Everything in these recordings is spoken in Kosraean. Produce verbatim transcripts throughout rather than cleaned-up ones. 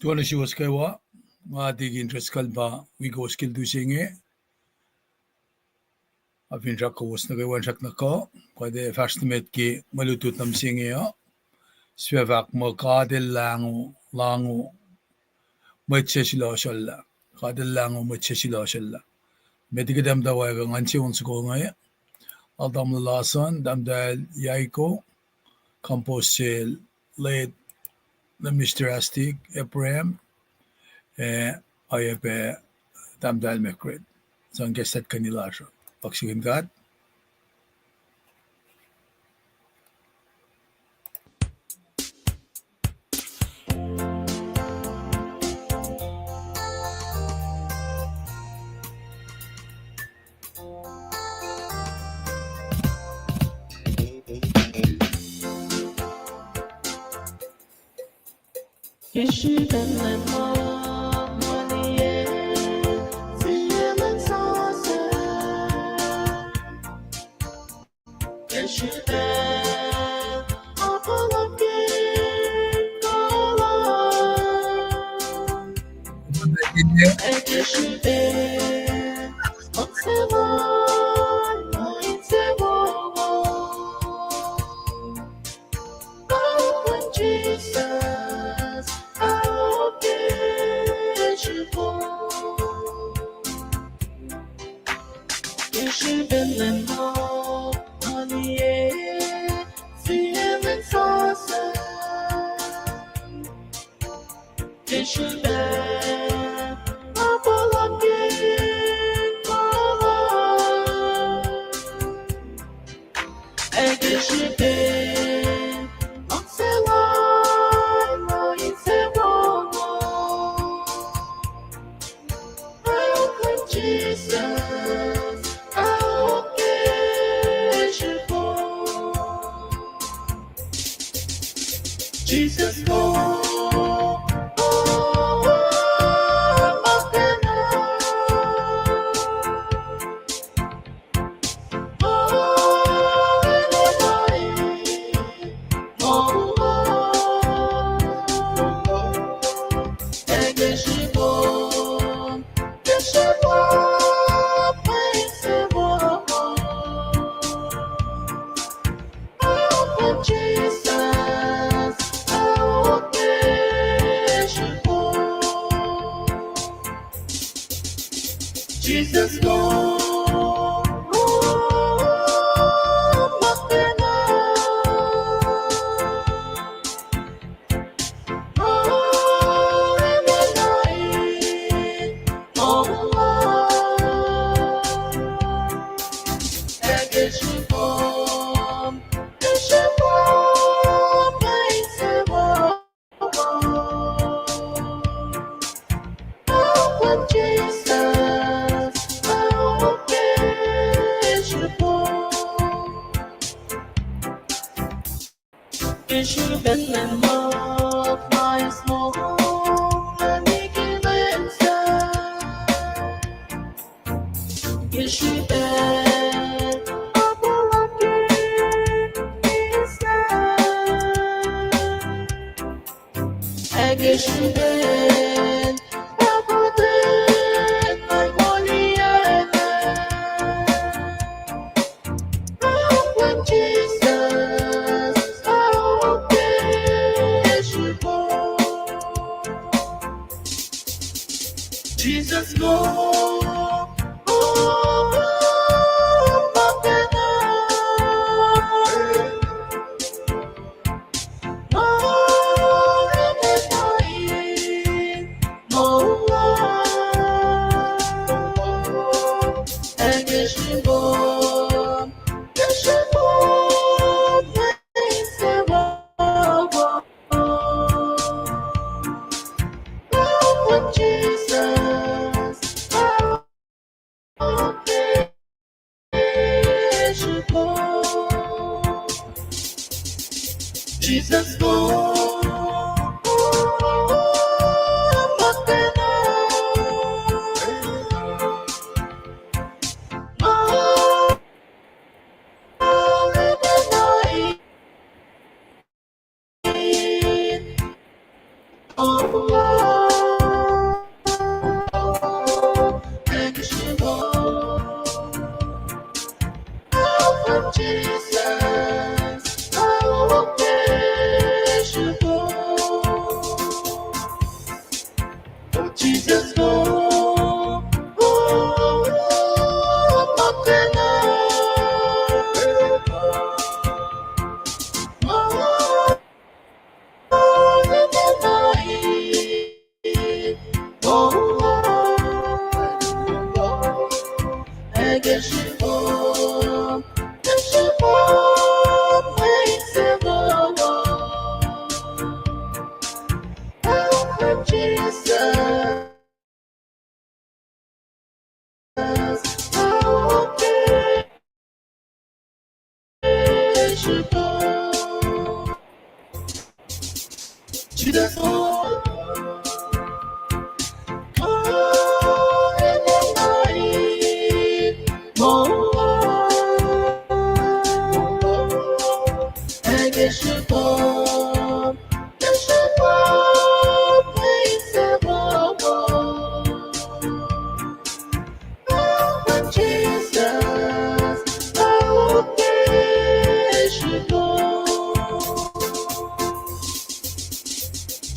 Tuh nuh suwos kwewa, nga Deacon Driscoll pa wi kowos ke lutu se inge. Ac finsrak kowos nuh kwewa in srackna kuh, kuht ac fahsr nuh met ke mwe lutlut nuh mihsenge uh. Sifilpac fahk muh God El lahngo, lahngo mwet se sulohsohllah. God El lahngo mwet se sulohsohllah. Met liki tahmtahel Waiko, ngan se on soko inge. Lal tamuhlwel Larson, tahmtahel Yaiko, compose sel late Mister Astik, Abraham, eh, oacyacpac tahmtahel Margaret. Sang ke stat kani lasr uh. Pak srihpen God.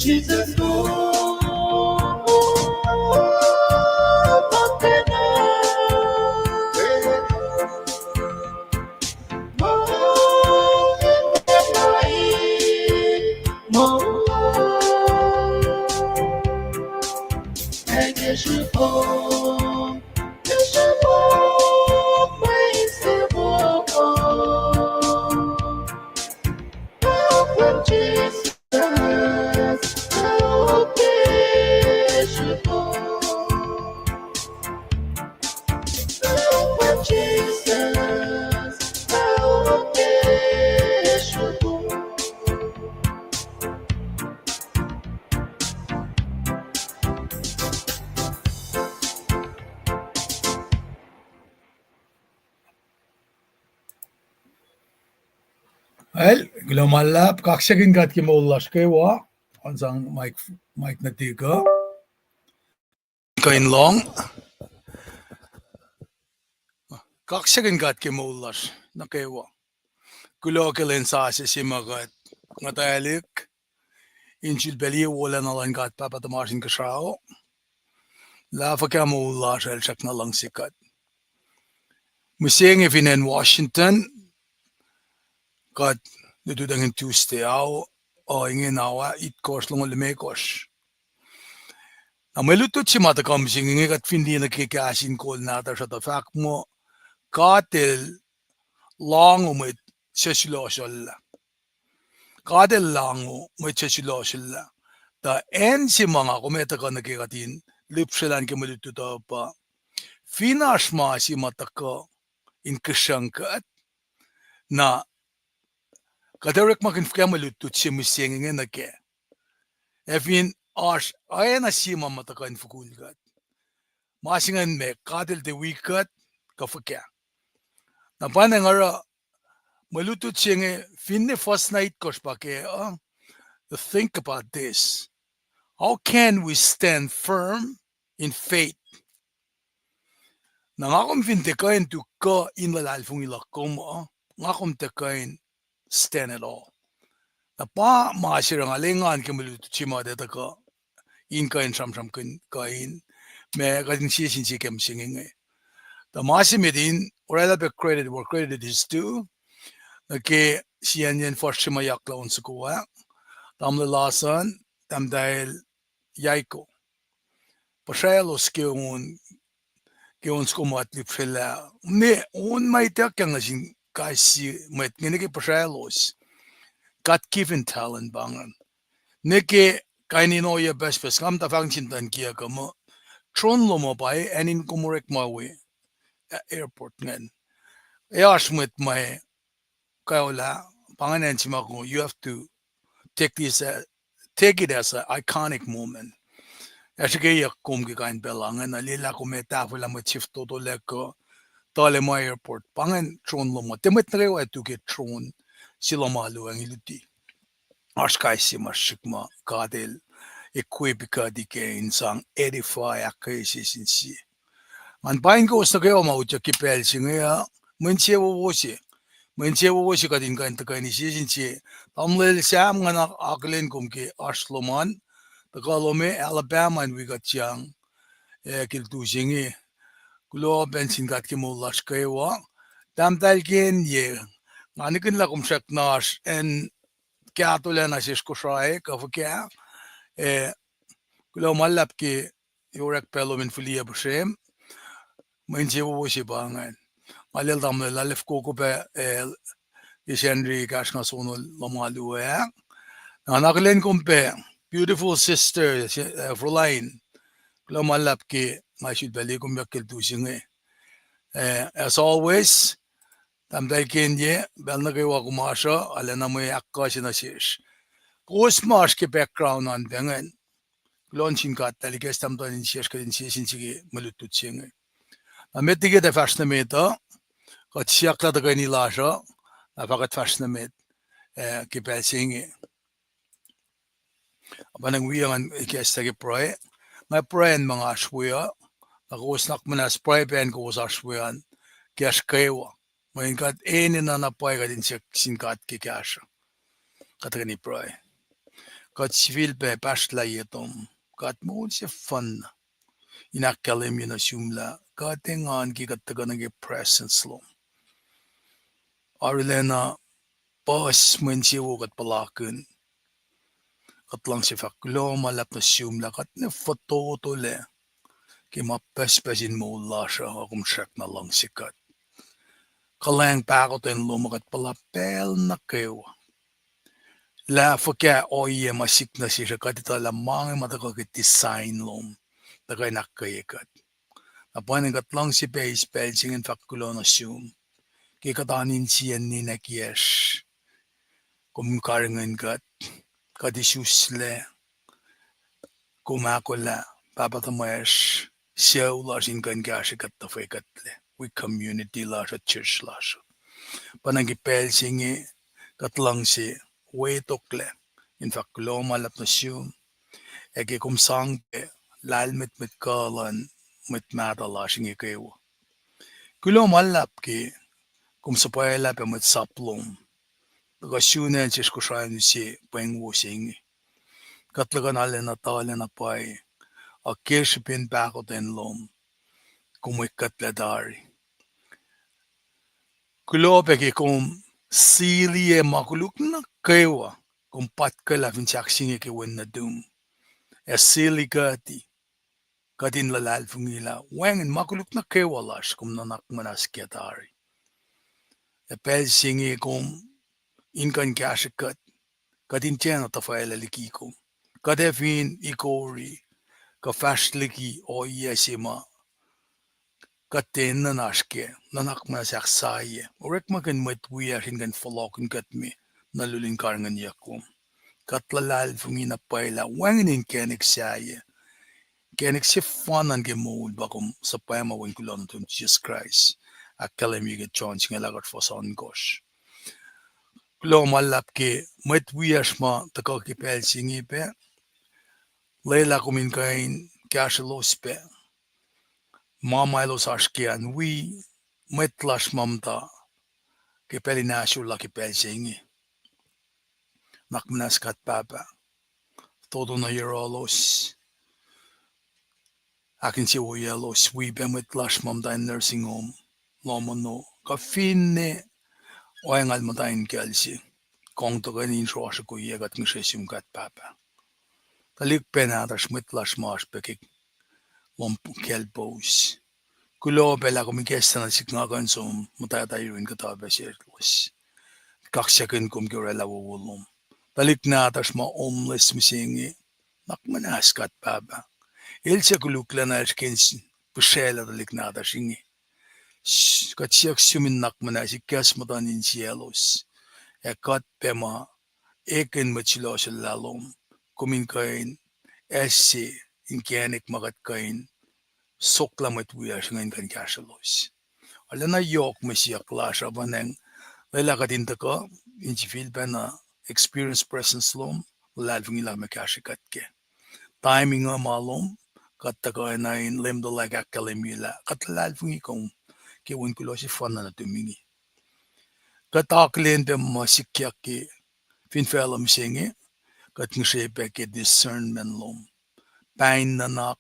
Jesus, oh, Well, kuloh ma luhlahp, kaksakihn God ke moul lasr kwewa. On sang mic, mic nuh tik uh. Kuh in lohng. Kaksakihn God ke moul lasr nuh kwewa. Kuloh ke lwen sasuc se ma kuht nguhtwaclihk in sulpac liye wolacna luhn God Pahpah tuhmasr Inkuhsrao, lah fuhkah moul lasr el srackna luhngse kuht. Mihsenge fin acn Washington, kuht lututacng in Tuesday, ao, uh, ingena ao itkohsr longoul limekohsr. Na mwe lutlut se ma tuhkuh mihsenge inge kuht fin liye nuh ke kahs in kol nahtuhsr uh tuh fahk muh, God El lahngo mwet suc sulohsohllah. God El lahngo mwet suc sulohsohllah. Tuh acn se ma nga kom ac tuhkuh nuh ke kuht in lihpsrelah ke mwe lutlut uh pa, fin oasr ma se ma tuhkuh in kihsruhng kuht, na kuht ac orekmakihn fuhkah mwe lutlut se mihsenge inge nuh kac? Ac fin oasr oacna se ma ma tuhkuh in fokul kuht, ma se ingacn ma God El tiac wi kuht kuh fuhkah? Na pa na nga oruh mwe lutlut se inge finne fuhs na itkohsr pa ke, uh, think about this. How can we stand firm in faith? Na nga kom fin tiac kuh in tu kuh in luhlahlfongi luhk kom uh, nga kom tiac kuh in stand at all. Na pa ma se oruh nga lwengan ke mwe lutlut se ma tiac tuhkuh in kuh in sramsramkihn kuh in, ma kuht in sie sin sie ke mihsenge inge. Tuh ma se met in oraclah pac credit where credit is due nuh ke siyacnyacn fuhsr se ma yaklah on soko ah, tamuhlwel Lason, tahmtahel Yaiko. Puhsralos ke on, ke on soko ma kuht lihpsrelah. Ne on ma ituckyang nuh sin kais sie mwet inge, ne ke puhsralos, God-given talent pa ingacn. Ne ke kain in ohiyac pucspucs, nga muhta fahk nuh sin tuh in kiyuhk uh muh, drone lom uh pa acn in kom orekma we, a, airport ingacn. Ac oasr mwet ma kaolah, pa ingacn acn se ma kom, you have to take this, uh, take it as an iconic moment. Ac srihkeyuck kom ke kain pacl ingacn, na lwelah kom ac tahfwelah mwet siftoto lac kuh tuhlac ma airport. Pa ingacn drone lom uh. Tiac mwet nuh kwewa ac tu ke drone se lom alu ac luti. Oasr kais sie ma srihk ma God El equip kuht ke in sang edify ahkkweye sie sin sie. Ngan paing kowos nuh kwewa ma utyak ke pacl se inge uh, mwe insewowo se. Mwe insewowo se kuht in kuh in tuhkuh in sie sin sie. Tamuhlwel Sam, nga na akihlen kom ke oasr lom an, tuhkuh lom e Alabama in wi kuht sang, ac ke lutu se inge. Kuloh pacna sin God ke moul lasr kwewa. Tahmtahel Kenye, nga nihkihn lah kom srackna oasr acn kahtolacna sesr Kosrae kuh fuhkah, ac kuloh ma luhlahp ke tiac orek pac lom in fihliyac puhsrem. Mwe insewowo se pa ingacn. Nga liyacl tamuhlwel Alef Koko pac, eh, ke Sacnri kahsruh nga sonol lohm alu ah. Na nga akihlen kom pac, beautiful sister, eh, Fräulein. Kuloh ma luhlahp ke nga sulpac liye kom yohk ke lutu se inge. Eh, as always, tahmtahel Kenye, pacl nuh kwewa kom oasr uh, arulacna mwe ahkkuh se nuh sesr. Kowos ma oasr ke background an pac ingacn, kuloh nuh sin God lah El ikacs tahmtahel insiyacsr kuht in sie sin srihke mwe lutlut se inge. Na met liki kuht ac fahsr nuh met uh, kuht siyuck lah tuhkweni lasr uh, na fah kuht fahsr nuh met, eh, ke pacl se inge. Apacnang wi ngan ikacslah ke pruhe. Nga pruhe an ma nga oasr we uh, na kowos nuhnak muhnahs pruhe pac an kowos oasr we an, kahsruh kwewa. Mweyen kuht enenuh na pwacye kuht in siyuck sin God ke kahsruh. Kuht tuhkweni pruhe. Kuht sifilpac pahsrlah ye tom. God moul sefanna in ahkkahlwemye nuh sum lah kuht engan ke kuht tuhkuh nuh ke presence lom. Arulacna puhs mwe insewowo kuht puhlakihn. Kuht luhngse fahk kuloh ma luhlahp nuh sum lah kuht ne fototolac ke ma pucspucs in moul lasr uh, a kom srackna luhngse kuht. Kuhlwacng pahkotwen lom uh kuht puhla pacl nuh kwewa. Lah fuhkah ohiyac ma sik nuh sesr uh, kuht etuh lah ma inge ma tuhkuh ke design lom, tuhkuh in ahkkweye kuht. Na pwacnwacng kuht luhngse pac eis pacl se inge in fahk kuloh nuh sum ke kuht oan insiyacn ninac kiyacsr. Kom karihngihn kuht, kuht isuslac, kom ahkolah, Pahpah tuhmwacsr, sucu lasr in kuh in kahsrwe kuht tuh fwe kuhtlac wi community lasr uh, church lasr uh. Pwacnwacng ke pacl se inge kuht luhngse wetoklac in fahk kuloh ma luhlahp nuh sum, ac ke kom sang pac lahlmwetmwet kuh luhn mwet mahtuh lasr inge kwewa. Kuloh ma luhlahp ke kom suhpwaclah pac mwet sap lom tuhkuh sun acn sesr Kosrae in use pweng wo se inge. Kuht luhkuhn arulacna tuhlac na pwacye, a ke srihpen pahkotwen lom, kom ekuhtlac tari. Kuloh pac ke kom siliyac ma koluk nuh kwewa kom patkuhlah fin sahk se inge ke wen nuhtum, ac silikuhti kuht in luhlahlfongi lah wacngihn ma koluk nuh kwewa lasr kom nuhnak muhnahs kac tari. Ac pacl se inge kom in kuh in kahsrwe kuht, kuht in tiacna tuhfahlah liki kom. Kuht ac fin ikori kuh fahsr liki ohiyac se ma kuht tiac enenuh in oasr kac, nuhnak muhnahs ahksahyac. Orekmakihn mwet wiyacsr in kuh in fohlohkihn kuht me nuh lulin karihngihnyuck lom. Kuht luhlahlfongi na pwacye lah wacngihn inkacnek sahyac, inkacnek sefanna nuh ke moul pa kom suhpwacma wen kuloh nuhtum Jisus Kraist. Ahkkahlwemye ke John singucul ahkosr fuhs ohnkohsr. Kuloh ma luhlahp ke mwet wiyacsr ma tuhkuh ke pacl se inge pac. Lwelah kom in kuh in kahsrwelos pac ma ma elos oasr ke an wi mwet lasr ma muhta ke pacl in ahsor la ke pacl se inge. Nuhnak muhnahs God Pahpah, fototo nuh yohrohlos, ahkinsewowoyelos, wi pac mwet lasr ma muhta in nursing home, lohm ono, kuh finne oangal muhta in kacl se, kong tuhkweni in sroasrikoye kuht ngihsre sum God Pahpah. Tuhlihk pac nahtuhsr, mwet lasr ma oasr pac ke lohm kaclpous, kuloh pac lah kom ikacslah nuh sihk nga kuh in som muhtwacta yurin kuhtuh pac selos. Kaksakihn kom ke oraclah wowo lom. Tuhlihk nahtuhsr ma homeless mihsenge, nuhnak muhnahs God Pahpah. El suc koluklacna el srihke in pihsraclah tuhlihk nahtuhsr inge. Kuht siyuck sum in nuhnak muhnahs ikacs muhtuhn insiyaclos, ac kuht pac ma ekihn mwet sulohsohllah lom, kom in kuh in acse inkacnek ma kuht kuh in soklah mwet wiyacsr inge in kuh in kahsrwelos. Arulacna yohk mwe siyuck lasr uh, pwacnwacng lwelah kuht in tuhkuh in sifilpacna experience presence lom, luhlahlfongi lah kom ac kahsrwe kuht kac. Time inge ma lom, kuht tuhkuh enenuh in Leum tuhlac ahkkahlwemye lah kuht luhlahlfongi kom ke wen kuloh sefanna nuhtum inge. Kuht akihlen pac ma sikyak ke fin facluh mihsenge, kuht ngihsre pac ke discernment lom, pain nuhnak,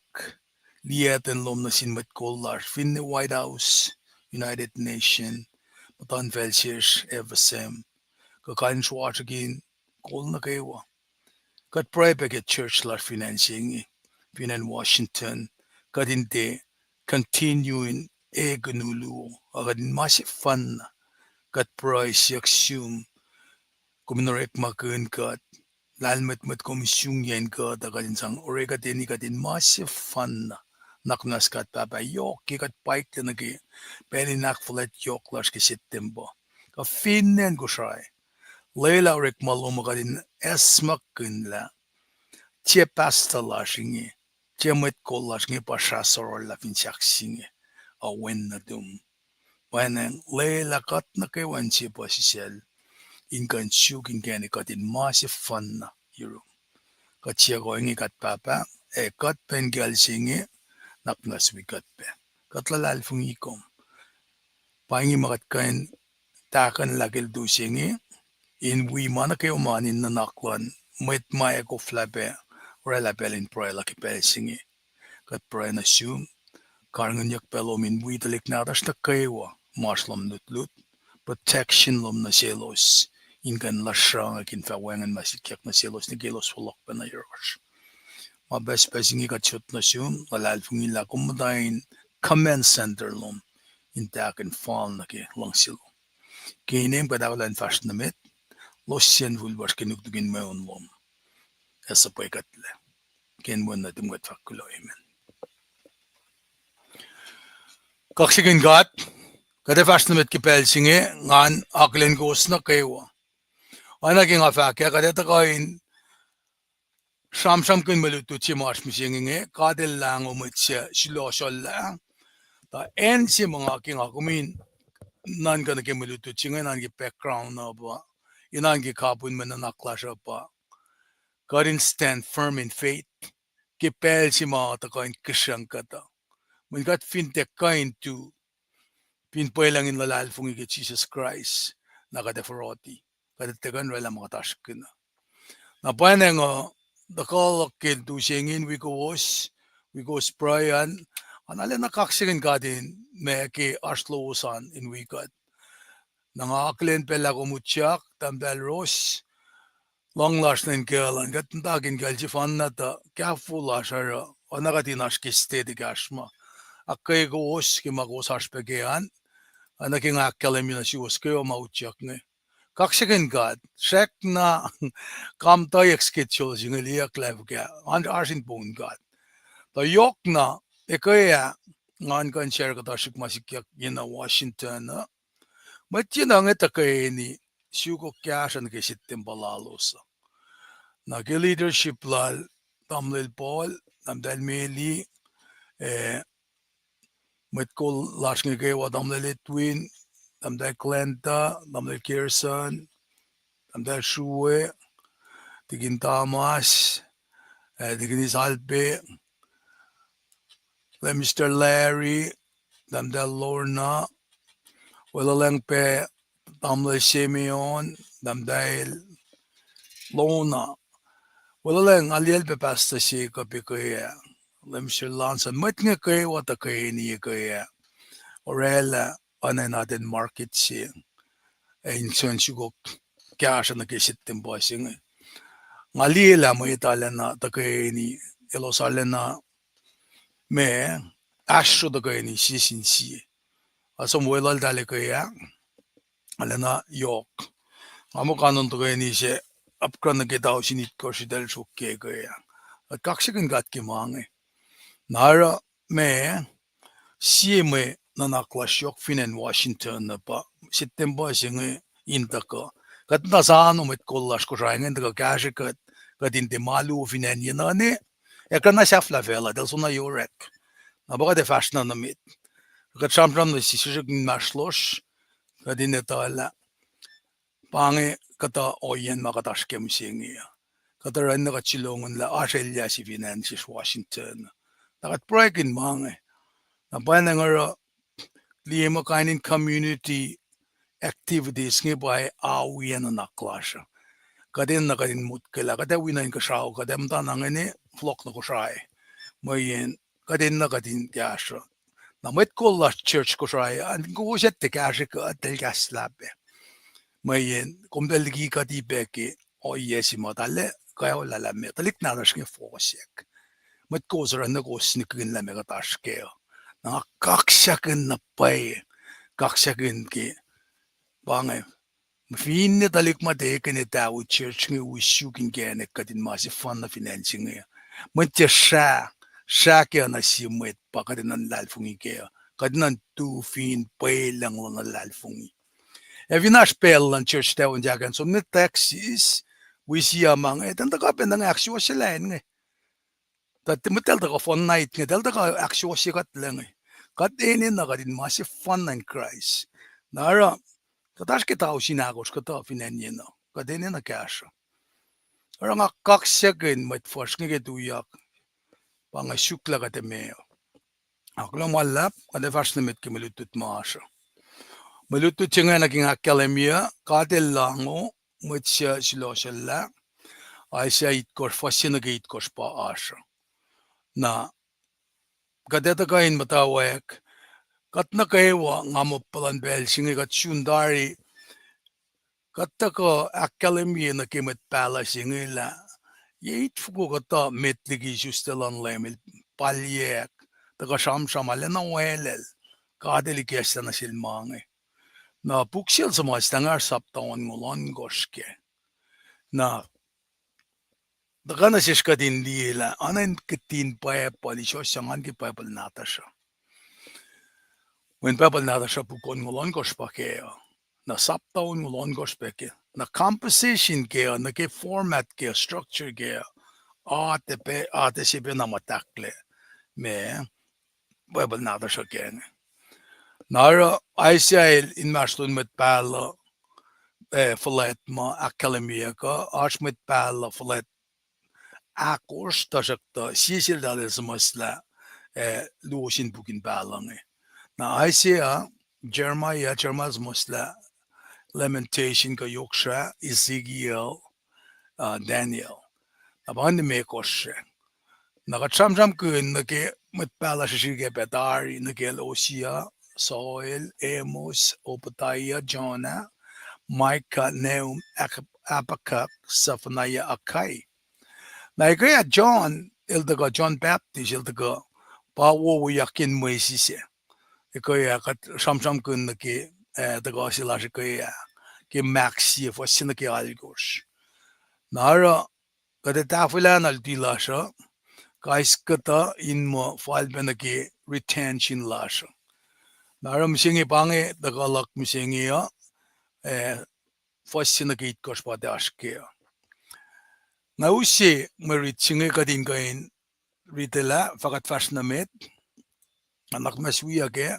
liyacten lom nuh sin mwet kol lasr, finne White House, United Nation, muhtuhnfacl sesr, F S M, kuh kain sruasrihkin kol nuh kwewa. Kuht pruhe pac ke church lasr fin acn se inge, fin acn Washington, kuht in tiac continue in ekihn uluo, a kuht in ma sefanna, kuht pruhe siyuck sum, kom in orekmakihn kuht, lahlmwetmwet kom in sungiyacn kuht, a kuht in sang orekma tuhkweni kuht in ma sefanna, nuhnak muhnahs kuht Pahpah, yohk ke kuht paiklac nuh ke pacl in ahkfuhlwact yohk lasr ke Septempuh. Kuh fin acn Kosrae, lwelah orekma lom uh kuht in acsmakihnlah tiac pastor lasr inge, tiac mwet kol lasr inge pa srah sororlah fin sahk se inge, a wen nuhtum. Pwacnwacng lwelah kuht nuh kwewa insepuhsisacl in kuh in suk inkacnek kuht in ma sefanna yurum. Kuht siyuck ohinge kuht Pahpah, ac kuht pac in kacl se inge, nuhnak muhnahs wi kuht pac. Kuht luhlahlfongi kom. Pa inge ma kuht kuh in tahkuhnlah ke lutu se inge, in wi ma nuh kwewa ma in nuhnak luhn mwet ma ac koflah pac oraclah pacl in pruhe lah ke pacl se inge. Kuht pruhe nuh sum, karihngihnyuck pac lom in wi tuhlihk nahtuhsr nuh kwewa ma oasr lom lutlut, protection lom nuh selos, in kuh in lusrongak in fah wacngihn ma sikyak nuh selos nuh ke elos fohlohk pac nuh yohrohsr. Ma pucspucs inge kuht sot nuh sum, luhlahlfongi lah kom muhta in command center lom, in tahk in fal nuh ke luhngse lom. Ke inem kuht ahkolah in fahsr nuh met, losyacn fuhlwacsr ke nuknuk in mweun lom, ac suhpwekuhtlac. Ke inen nuhtum kuht fahk kuloh, amen. Kaksakihn God, kuht ac fahsr nuh met ke pacl se inge, ngan akihlen kowos nuh kwewa. Oacna ke nga fahk ah, kuht ac tuhkuh in sramsramkihn mwe lutlut se ma oasr mihsenge inge, God El lahngo mwet suc sulohsohllah. Tuh acn se ma nga ke nga kom in nuhnkuh nuh ke mwe lutlut se inge, nuhnkuh ke background uh pa, in nuhnkuh ke kapihn mwe nuhnak lasr uh pa, kuht in stand firm in faith ke pacl se ma tuhkuh in kihsruhng kuhtuh. Mweyen kuht fin tiac kuh in tu, fin pwelucng in luhlahlfongi ke Jisus Kraist, na kuht ac foroti, kuht ac tiac kuh in oraclah ma kuht oasr kihn uh. Na pwacnwacng uh, tuhkuh luhk ke lutu se inge in wi kowos, wi kowos pruhe an, an arulacna kaksakihn God in ma ke oasr lowos an in wi kuht. Na nga akihlen pac lah kom utyak, tahmtahel Ros, luhng lasr nuh in kacl an, kuht muhta ke kacl sefanna tuh kahfofo lasr oruh, oacna kuht in oasr ke state ekahsr ma. Ahkkweye kowos ke ma kowos oasr pac ke an, oacna ke nga ahkkahlwemye nuh suwos kwewa ma utyak inge. Kaksakihn God, srackna kamtuhyuck schedule se inge liyeyuck lah fuhkah, oasr in poun God. Tuh yohkna, ekuh ah, ngan kuh in share kuhtuh srihk ma sikyak yen Washington uh. Mwet yen inge tuhkweni sukok kahsruh nuh ke Septempuh lalos uh. Na ke leadership lal tamuhlwel Paul, tahmtahel Meli, eh, mwet kol lasr inge kwewa, tamuhlwel Edwin, tahmtahel Glenda, tamuhlwel Gerson, tahmtahel Srue, tikin Thomas, eh, tikin Isalpe, Mister Larry, tahmtahel Lorna, weluhlacng pac tamuhlwel Simeon, tahmtahel Lorna, weluhlacng aliyacl pac Pastor Jacob ekuh ah, Mister Lanson, mwet inge kwewa tuhkweni ekuh ah, oraclah oacna in atacn market se, ac in sun sukok kahsruh nuh ke Septempuh se inge. Nga liye lah mwet arulacna tuhkweni, elos arulacna ma, ahsro tuhkweni sie sin sie. Ac som weluhltahl ekuh ah, arulacna yohk. Nga muh kanon tuhkweni se apkuhran nuh ke tausin itkohsr eltahl sruok ke ekuh ah. Kuht kaksakihn God ke ma inge. Na oruh ma, sie mwe nuhnak lasr yohk fin acn Washington uh pa Septempuh se inge in tuhkuh. Kuht na sano mwet kol lasr Kosrae inge in tuhkuh kahsrwe kuht, kuht in tiac ma luo fin acn yen uh ne, ac kuht na sahflah facluh, eltahl soenna orek. Na pa kuht ac fahsr na nuh met. Kuht sramsram nuh sesr srihsrihk inmahsrlosr, kuht in etuh lah pa inge kuhtuh ohiyacn ma kuht oasr ke mihsenge uh. Kuht oruh na kuht sulongun lah oasr elyah se fin acn sesr Washington. Na kuht pruhekihn ma inge. Na pwacnwacng oruh liye muh kain in community activities inge pa oacyacpac nuhnak lasr uh. Kuht enenuh kuht in motkwaclah, kuht ac wi nuh inkuhsrao, kuht ac muhta na ingena fohlohk nuh Kosrae. Mweyen kuht enenuh kuht in kahsruh. Na mwet kol lasr church Kosrae an, kowos ac tiac kahsrwe kuht, eltahl kahslah pac. Mweyen komtacl liki kuht ipac ke ohiyac se ma tuhlac, kwewa lah met, tuhlihk nahtuhsr inge fohsack. mwet kowos oruh na kowos nihkihn lah meac kuht oasr kac uh. Na nga kaksakihn na pwacye, kaksakihn ke, pa inge, finne tuhlihk muhtwacta kuh in etawi church inge wi suk inkacnek kuht in ma sefanna fin acn se inge. Mwet se srah, srah kac nuh sie mwet pa kuht enenuh in luhlahlfongi kac uh. Kuht enenuh in tu fin pwelucng luhn luhlahlfongi. Ac fin oasr pacl luhn church tawon jahkan som nuh Texas, wi siyuck ma inge, tuh tuhkuh pacna inge ahksuwohsyelah inge. Tuh mwet el tuhkuh fon night inge, el tuhkuh ahksuwohsye kuht lac inge. Kuht enenuh kuht in ma sefanna in Kraist. Na oruh, kuht oasr ke tausin ahkosr kuhtuh fin acn yenuh. Kuht enenuh kahsruh. Oruh nga kaksakihn mwet fuhsr inge ke tuyak, pa inge suk lah kuht emeoa. Ac kuloh ma luhlahp, kuht ac fahsr nuh met ke mwe lutlut ma oasr uh. Mwe lutlut se inge nuh ke nga ahkkahlwemye, God El lahngo mwet suc sulohsohllah, Isaiah itkohsr, fuhs se nuh ke itkohsr pa oasr uh. Na kuht etuh kuh in muhtwacwacack, kuht nuh kwewa nga muh puhlan pacl se inge kuht sun tari, kuht tuhkuh ahkkahlwemye nuh ke mwet pahluh se inge lah, ye it foko kuhtuh met liki isuslac luhn Leum El palyack, tuhkuh sramsram arulacna welacl, God El ikacslah nuh sel ma inge. Na puk sel suhmuhslah inge oasr sapta onngoul ohnkohsr kac. Na tuhkuh nuh sesr kuht in liye lah, oacna in kihtin Bible, isohs se ngan ke Bible nahtuhsr uh. Mweyen Bible nahtuhsr uh puk onngoul ohnkohsr pa kac uh. Na sapta onngoul ohnkohsr pac kac. Na composition kac uh, nuh ke format kac uh, structure kac uh, atac pac, atac se pacna ma tahklac ma Bible nahtuhsr uh kac inge. Na oruh Isaiah el inmahsrlon mwet pahluh, eh, fuhlwact ma ahkkahlwemyeyuck uh, oasr mwet pahluh fuhlwact ahkosr, tuhsruhktuh sie seltahl el suhmuhslah, eh, luo sin puk in pahluh inge. Na Isaiah, Jeremiah, Jeremiah suhmuhslah Lamentation kuh yohk srah, Ezekiel, uh, Daniel. Na pa inge limekohsr. Na kuht sramsramkihn nuh ke mwet pahluh srihsrihk ke pacl tari, nuh ke Hosea, Joel, Amos, Obadiah, Jonah, Micah, Nahum, Habakkuk, Zephaniah, Haggai. Na ekuh ah John, el tuhkuh John Baptist, el tuhkuh pa wowoyak in mwesis ah. Ekuh ah kuht sramsramkihn nuh ke, eh, tuhkuh se lasr ekuh ah, ke Mark sie, fuhs se nuh ke alkosr. Na oruh, kuht ac tahfwelah na luti lasr uh, kais kuhtuh in muh fal pac nuh ke retention lasr uh. Na oruh mihsenge pa inge tuhkuh luhk mihsenge uh, eh, fuhs se nuh ke itkohsr pa tuh oasr kac uh. Nga use mwe rit se inge kuht in kuh in ritelah, fah kuht fahsr nuh met, na nuhnak muhnahs wiyuck ah,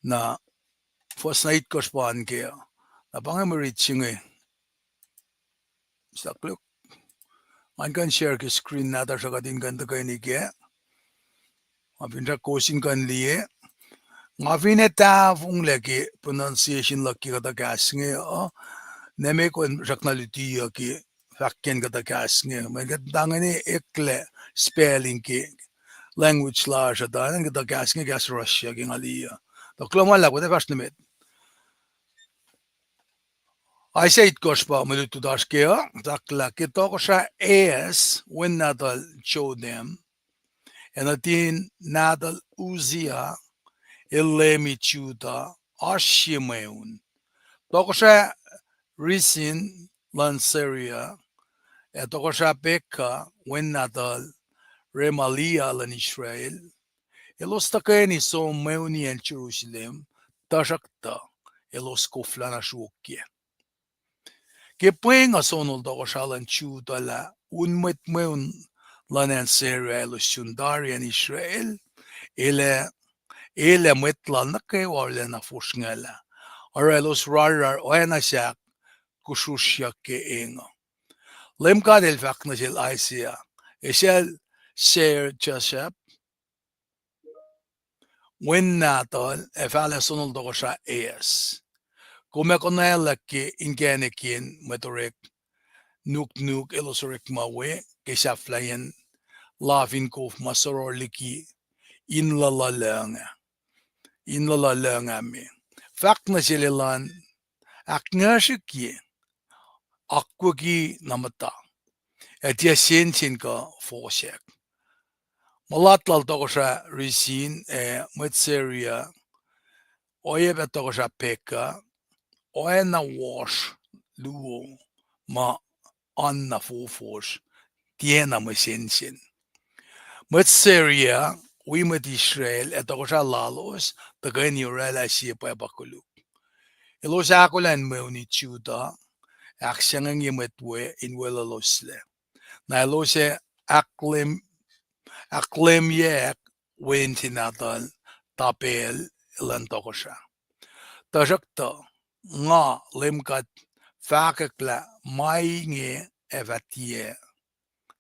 na fuhs na itkohsr pa an kac uh. Na pa inge mwe rit se inge. Sakluk. Ngan kuh in share ke screen nahtuhsr uh kuht in kuh in tuhkweni kac. Nga finsrak kowos in kuh in liye. Nga fin ac tahfonglac ke pronunciation luhk ke kuhtuh kahs inge uh, na meac kom srackna lutiyuc ke fahkiyacn kuhtuh kahs inge. Mweyen kuht muhta ingena eklac spelling ke language lasr uh, tuh kuhtuh kahs inge kahs Russia ke nga liye uh. Tuh kuloh ma luhlahp, kuht ac fahsr nuh met. Isaiah itkohsr pa mwe lutlut oasr kac uh, saklah ke tohkohsrah Ahaz, wen nahtuhl Jotham, ac nuhtin nahtuhl Uzziah, el leumi Judah, oasr sie mweun. Tohkohsrah Rezin luhn Syria, ac tohkohsrah Pekah, wen nahtuhl Remaliah luhn Israel, elos tuhkweni som mweuni acn Jerusalem, tuhsruhktuh elos koflana sruokyac. Ke pweng uh sonol tohkohsrah luhn Judah lah un mwet mweun luhn acn Syria elos sun tari acn Israel, el ac, el ac mwet lal nuh kwewa arulacna fosrngahlah. Oruh elos rarrar oacna sahk kusrusryak ke eng uh. Leum God El fahk nuh sel Isaiah, esacl Shear-jashub, wen nahtuhl ac fahlac sonol tohkohsrah Ahaz. Kom ac konwaclwack ke inkacnek yen mwet orek nuknuk elos orekma we ke sahflahiyacn lafin kof ma soror liki in luhluh lucng ah. In luhluh lucng ah me. Fahk nuh sel elan ahkngacsrihkye, akwucki na muhta, ac tiac sensen kuh fohsack. mulat lal tohkohsrah Rezin ac mwet Syria, oacyacpac tohkohsrah Pekah, oacna wosr luo ma oanna fofosr, tiacna mwe sensen. Mwet Syria wi mwet Israel ac tohkohsrah lalos tuhkweni oraclah sie pwacpa koluk. Elos ahkolah in mweuni Judah, ahksahngwengye mwet we in weluhloslac. Na elos ac ahklem-, ahklemyack wen se nahtuhl Tapel luhn tohkohsrah. Tuhsruhktuh nga, Leum God, fahkwack lah ma inge ac fah tiac,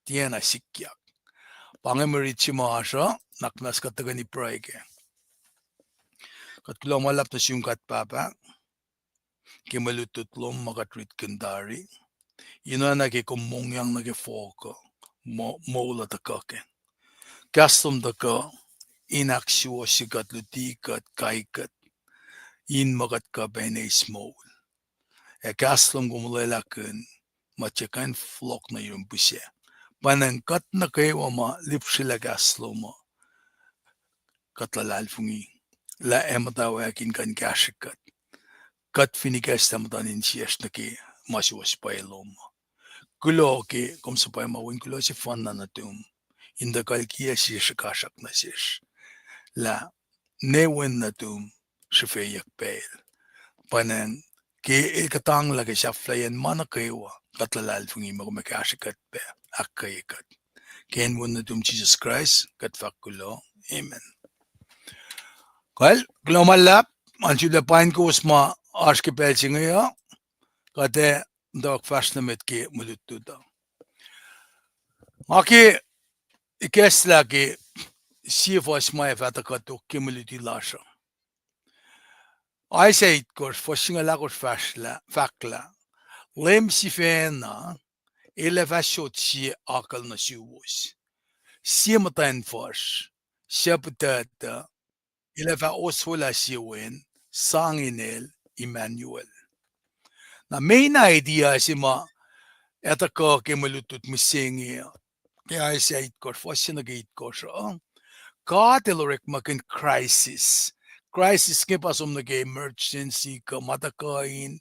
tiacna sikyak. Pa inge mwe rit se ma oasr uh, na kunacsr kuht tuhkweni pruhe kac. Kuht kuloh ma luhlahp nuh sum God Pahpah, ke mwe lutlut lom ma kuht ritkihn tari. Inoacna ke kom mongyang nuh ke fohk uh, mo-, moul uh tuhkuh kac. Kahs lom tuhkuh in ahksuwohsye kuht, luti kuht, kai kuht, in muh kuht kuh pac in eis moul. Ac kahs lom kom olwelah kihn ma tiac kuh in fohlohk nuh yurum pihsac. Pwacnwacng kuht nuh kwewa ma lihpsrelah kahs lom uh, kuht luhlahlfongi lah ac muhtwacwacack in kuh in kahsrwe kuht, kuht fin ikacslah muhtuhn insiyacsr nuh ke ma suwohs pwacye lom uh. Kuloh ke kom suhpwacma wen kuloh sefanna nuhtum, in tuh kalkiyac sie srihkasrak nuh sesr lah ne wen nuhtum srihfeyuck pacl. Pwacnwacng ke el kuhtanglah ke sahflahiyacn ma nuh kwewa, kuht luhlahlfongi muh kom ac kahsrwe kuht pac, ahkkweye kuht. Ke inen wen nuhtum Jisus Kraist kuht fahk kuloh. Amen. Kal, kuloh ma luhlahp, ma sifilpac pain kowos ma oasr ke pacl se inge uh, kuht ac muhtwacwacack fahsr nuh met ke mwe lutlut uh. Nga ke ikacslah ke sie fuhs ma ac fah tuhkuh tok ke mwe luti lasr uh. Isaiah itkohsr, fuhs singucul ahkosr fahsr lah, fahk lah, Leum sifacna, el ac fah sot sie akucl nuh suwos, sie muhtwacn fuhsr, suc puhtuhtuh, el ac fah oswelah sie wen, sang inel Emmanuel. Na main idea se ma ac tuhkuh ke mwe lutlut mihsenge uh, ke Isaiah itkohsr, fuhs se nuh ke itkohsr uh, God el orekmakihn crisis. Crisis inge pa som nuh ke emergency kuh ma tuhkuh in,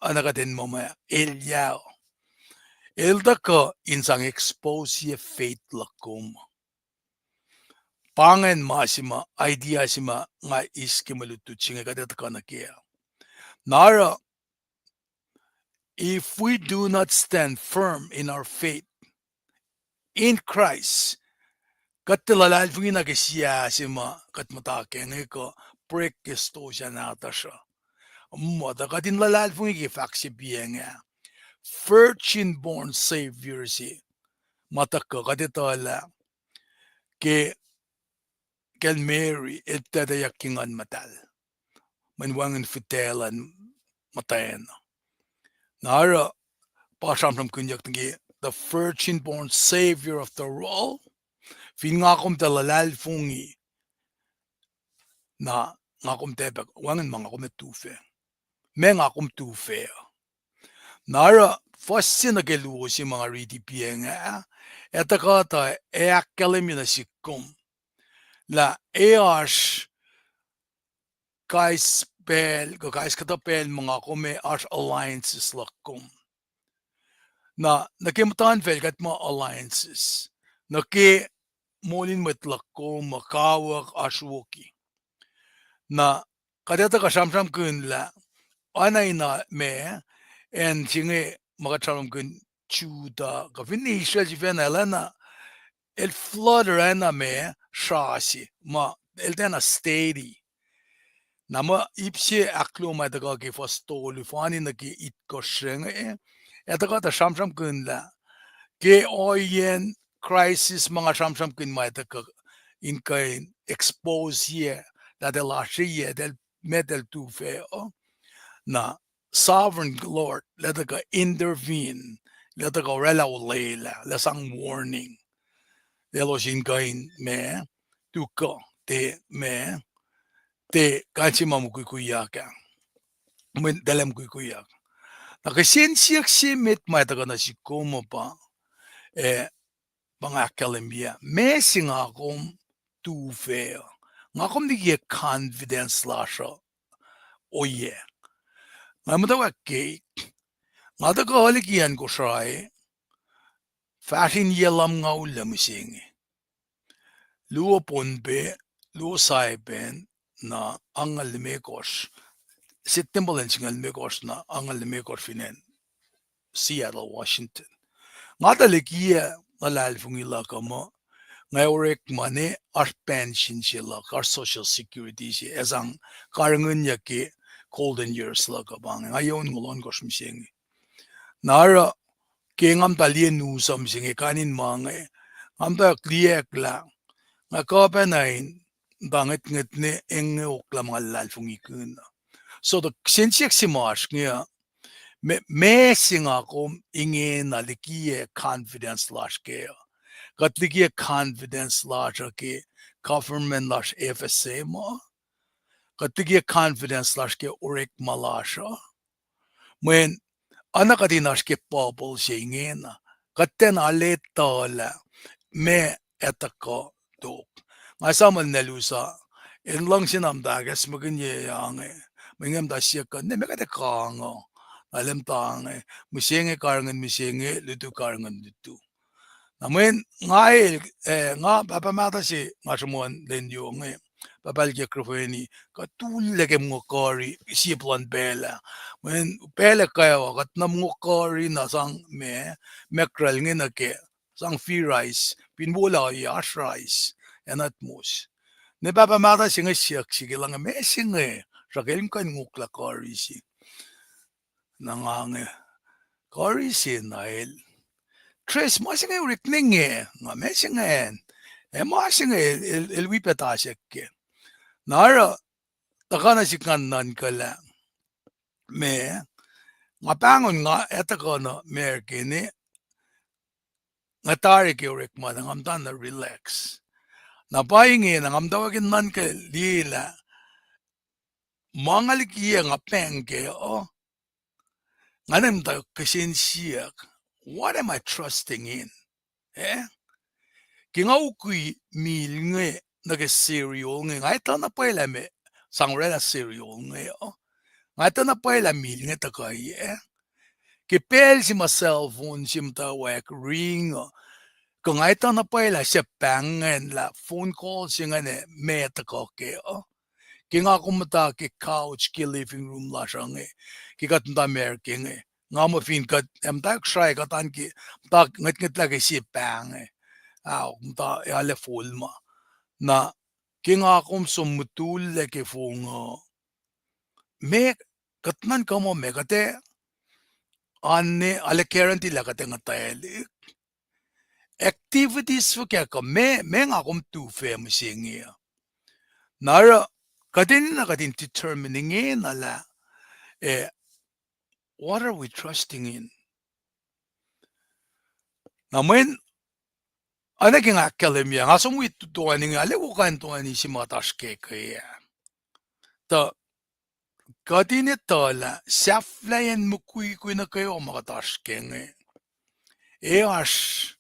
oacna kuht in muh ma elyah. El tuhkuh in sang expose-ye faith luhk kom. Pa ingacn ma se ma, idea se ma nga eis ke mwe lutlut se inge kuht ac tuhkuh nuh kac. Na oruh, if we do not stand firm in our faith in Christ, kuht tiac luhlahlfongi na ke sie ah se ma kuht muhta kac inge kuh break ke stosah nahtuhsr uh, muh tuh kuht in luhlahlfongi ke fahk se piac inge, virgin born Savior se ma tuhkuh kuht etuh lah ke kacl Mary, el puhtacteyuck ke Nguhn Muhtahl, mweyen wacngihn fihtac luhn muhtwacn. Na oruh, pa sramsramkihnyuck nuh ke the virgin born Savior of the world. Fin nga kom tiac luhlahlfongi, na nga kom tiac pac, wacngihn ma nga kom ac tufah. Ma nga kom tufah. Na oruh, fuhs se nuh ke luo se ma nga riti piac inge ah, ac tuhkuh tuh ac ahkkahlwemye nuh sihk kom lah ac oasr kais pacl, kuh kais kuhtuh pacl ma nga kom ac oasr alliances luhk kom. Na, nuh ke muhtuhnfacl kuht muh alliances. Nuh ke moul in mwet luhk kom uh, kawuck, asruoki. Na, kuht etuh kuh sramsramkihn lah, oacna ina ma, acn se inge ma kuht sramsramkihn Judah, kuh finne Israel sifacna, el oacna, el flood oacna ma, srase, ma, el tiacna steady. Na muh ip se ahkluo ma tuhkuh ke fuhs tolu, fani nuh ke itkohsr inge, ac tuhkuh tuh sramsramkihn lah, ke ohiyacn crisis ma nga sramsramkihn ma tuhkuh in kuh in expose-ye, lah tuh lasr yac, tuh met el tufah uh. Na sovereign Lord, lah tuhkuh intervene, lah tuhkuh oraclah olwelah, lah sang warning. Elos in kuh in ma, tuhkuh, tiac ma, tiac kuh in se ma mukwikwiyak ah. Mweyen tuh lah mukwikwiyak. Na kihsen siyuck se met ma tuhkuh nuh sihk kom uh pa, eh, pa nga ahkkahlwemye, ma se nga kom tufac, nga kom likiyac confidence lasr uh oyac. Nga muhtwacwacack ke, nga tuhkuh liki acn Kosrae, fahsr in yac lumngaul lac mihsenge. Luo Pohnpei, luo Saipan, na angngaul limekohsr, Septempuh lwen singucul limekohsr na angngaul limekohsr fin acn Seattle, Washington. Nga tuh likiyac luhlahlfongi luhk uh muh, nga orekma ne oasr pension se luhk, oasr Social Security se, ac sang karihngihnyuck ke golden years luhk uh pa inge, nga yac onngoul ohnkohsr mihsenge. Na oruh, ke nga muhta liye news uh mihsenge kain in ma inge, nga muhtwacwacack liyeyuck lah, nga kuh pacna in muhta ngwetngwet ne engeoklah ma nga luhlahlfongikihn uh. So tuh kihsen siyuck se ma oasr inge uh, ma, ma se nga kom ingena likiyac confidence lasr kac uh. Kuht likiyac confidence lasr uh ke government lasr F S M uh. Kuht likiyac confidence lasr ke orekma lasr uh. Mweyen, oacna kuht in oasr ke bubble se ingena, kuht tiacna lwelah ma etuh kuh tok. Nga esam el na lusa, el luhngse na muhta ahkacsmakihnye inge, mwe inge muhta siyuck kuh, ne ma kuht ac kang uh, na lem ta inge, mihsenge karihngihn mihsenge, lutu karihngihn lutu. Na mweyen nga el, eh, nga pahpah mahtuh se nga sruhmuhn lwen yohk inge, pahpah el ke krefeni, kuht tullac ke mongo kari, sie puhlan pacl ah. Mweyen pacl ah kwewa, kuht na mongo kari na sang ma, mackerel inge nuh kac, sang fish rice, fin wola oasr rice, ac na utmos. Ne pahpah mahtuh se inge siyuck sihk lah inge ma se inge, sruhk el kuh in ngoklah kari se. Na nga inge, kari se na el, Tres, ma se inge orek ne inge, nga ma se ingacn, ac ma se inge el, el, el wi pac tasack kac. Na oruh, tuhkuh nuh sihk ngan nuhnkuh lah, ma, nga pahngon nga etuh kuh na America ne, nga tari ke orekma na nga muhta na relax. Na pa inge na nga muhtwacwacack in nuhnkuh liye lah, ma nga likiyac nga pahng kac uh, nga na muhta kihsen siyuck, what am I trusting in? Eh? Ke nga ukwi mil inge nuh ke cereal inge, nga etuh na pwacye lah ma sang oraclah cereal inge uh. Nga etuh na pwacye lah mil inge tuhkuh ah. Ke pacl se ma cell phone se muhtwacwacack ring uh, kuh nga etuh na pwacye lah suc pahng ingacn lah phone call se ingacn ah ma tuhkuh kac uh. Ke nga kom muhta ke couch ke living room lasr uh inge, ke kuht muhta America inge, nga muh fin kuht, eh, muhta Kosrae kuht an ke, muhta ngwetngwetlah ke sie pahng ah, ah, muhta ac arlac fol ma. Na, ke nga kom som mutullac ke fong uh, ma, kuht nuhnkuh muh ma kuht ac, an ne, arlac guarantee lah kuht ac nguhtwaclihk. Activities fuhkah kuh ma, ma nga kom tufac mihsenge uh. Na oruh, kuht enenuh kuht in determine ingena lah, eh, what are we trusting in? Na mweyen, oacna ke nga ahkkahlwemye, nga som wi toeni inge, arlac wo kain toeni se ma kuht oasr kac ke ah. Tuh, kuht in etuh lah sahflahiyacn mukwikwi nuh kwewa ma kuht oasr kac inge, ac oasr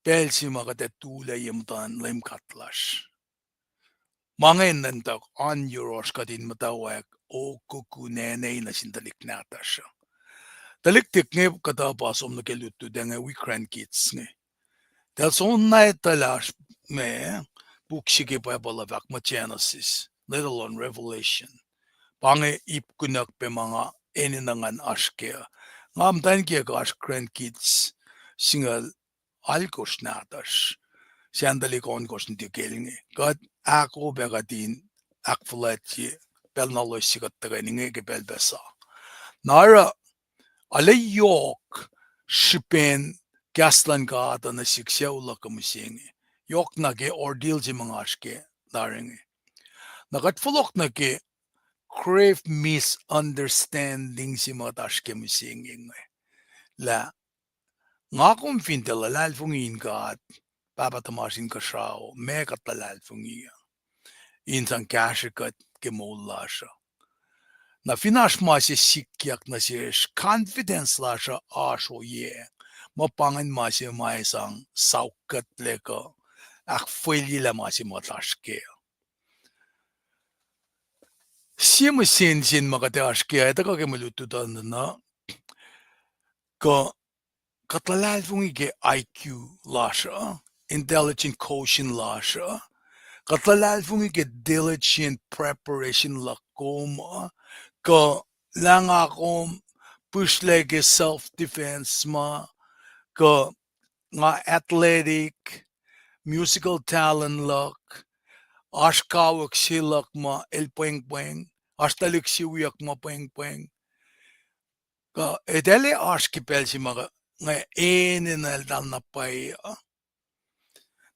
pacl se ma kuht ac tulac ye muhtuhn Leum God lasr. Ma inge nuhnkuh oan yohrohsr kuht in muhtwacwacack o kuku nene nuh sin tuhlihk nahtuhsr uh. Tuhlihk tik inge kuhtuh pa som nuh ke lutlut inge wi grandkids inge. Tuh soenna etuh lah oasr ma puk se ke Bible uh fahk muh Genesis, let alone Revelation. Pa inge ip kunuhk pac ma nga enenuh ngan oasr kac. Nga muhtwacn kiyuhk oasr grandkids singucul alkosr nahtuhsr, sacn tuhlihk ohnkohsr nuh ke el inge. Kuht ahkopac kuht in ahkfuhlwactye pacl na loes se kuht tuhkweni inge ke pacl pac sa. Na oruh, arlac yohk srihpen kahs luhn God uh nuh sihk sucu luhk uh mihsenge. Yohk na ke ordeal se ma nga oasr kac tari inge. Na kuht fohlohk nuh ke grave misunderstanding se ma kuht oasr kac mihsenge inge. Lah, nga kom fin tiac luhlahlfongi in God, Pahpah tuhmasr Inkuhsrao, ma kuht luhlahlfongi uh in sang kahsrwe kuht ke moul lasr uh. Na fin oasr ma se sikyak nuh sesr, confidence lasr uh oasr oyac. ma pa ingacn ma se ma ac sang saukkuhtlac kuh ahkfwelyelah ma se ma kuht oasr kac. Sie mihsen sin ma kuht ac oasr kac, ac tuhkuh ke mwe lutlut uh nuhnuh, kuh kuht luhlahlfongi ke I Q lasr uh, intelligent quotient lasr uh, kuht luhlahlfongi ke diligent preparation luhk kom uh, kuh lah nga kom pihsrlac ke self-defense ma, kuh nga athletic, musical talent luhk, oasr kawuck se luhk ma el pwengpweng, oasr tuhlihk se wiyuck ma pwengpweng. Kuh eltahl ac oasr ke pacl se ma kuh, nga enenuh eltahl na pwacye uh.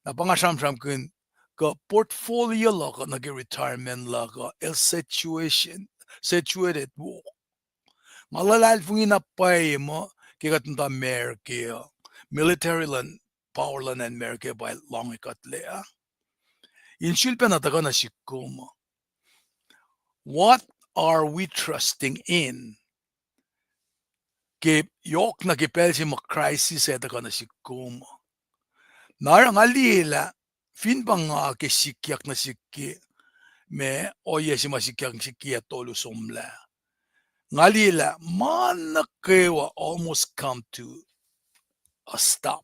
Na pa nga sramsramkihn, kuh portfolio luhk uh nuh ke retirement luhk uh el situation, situated wo. Nga luhlahlfongi na pwacye muh ke kuht muhta America uh, military luhn, power luhn acn America pa loange kuhtlac uh. In sulpacna tuhkuh nuh sihk kom uh, what are we trusting in? Ke yohk nuh ke pacl se ma crisis ac tuhkuh nuh sihk kom uh. Na oruh nga liye lah fin pa nga ke sikyak nuh sihk ke, ma, ohiyac se ma sikyak nuh sihk ke yac tolu somlah, nga liye lah ma nuh kwewa almost come to a stop.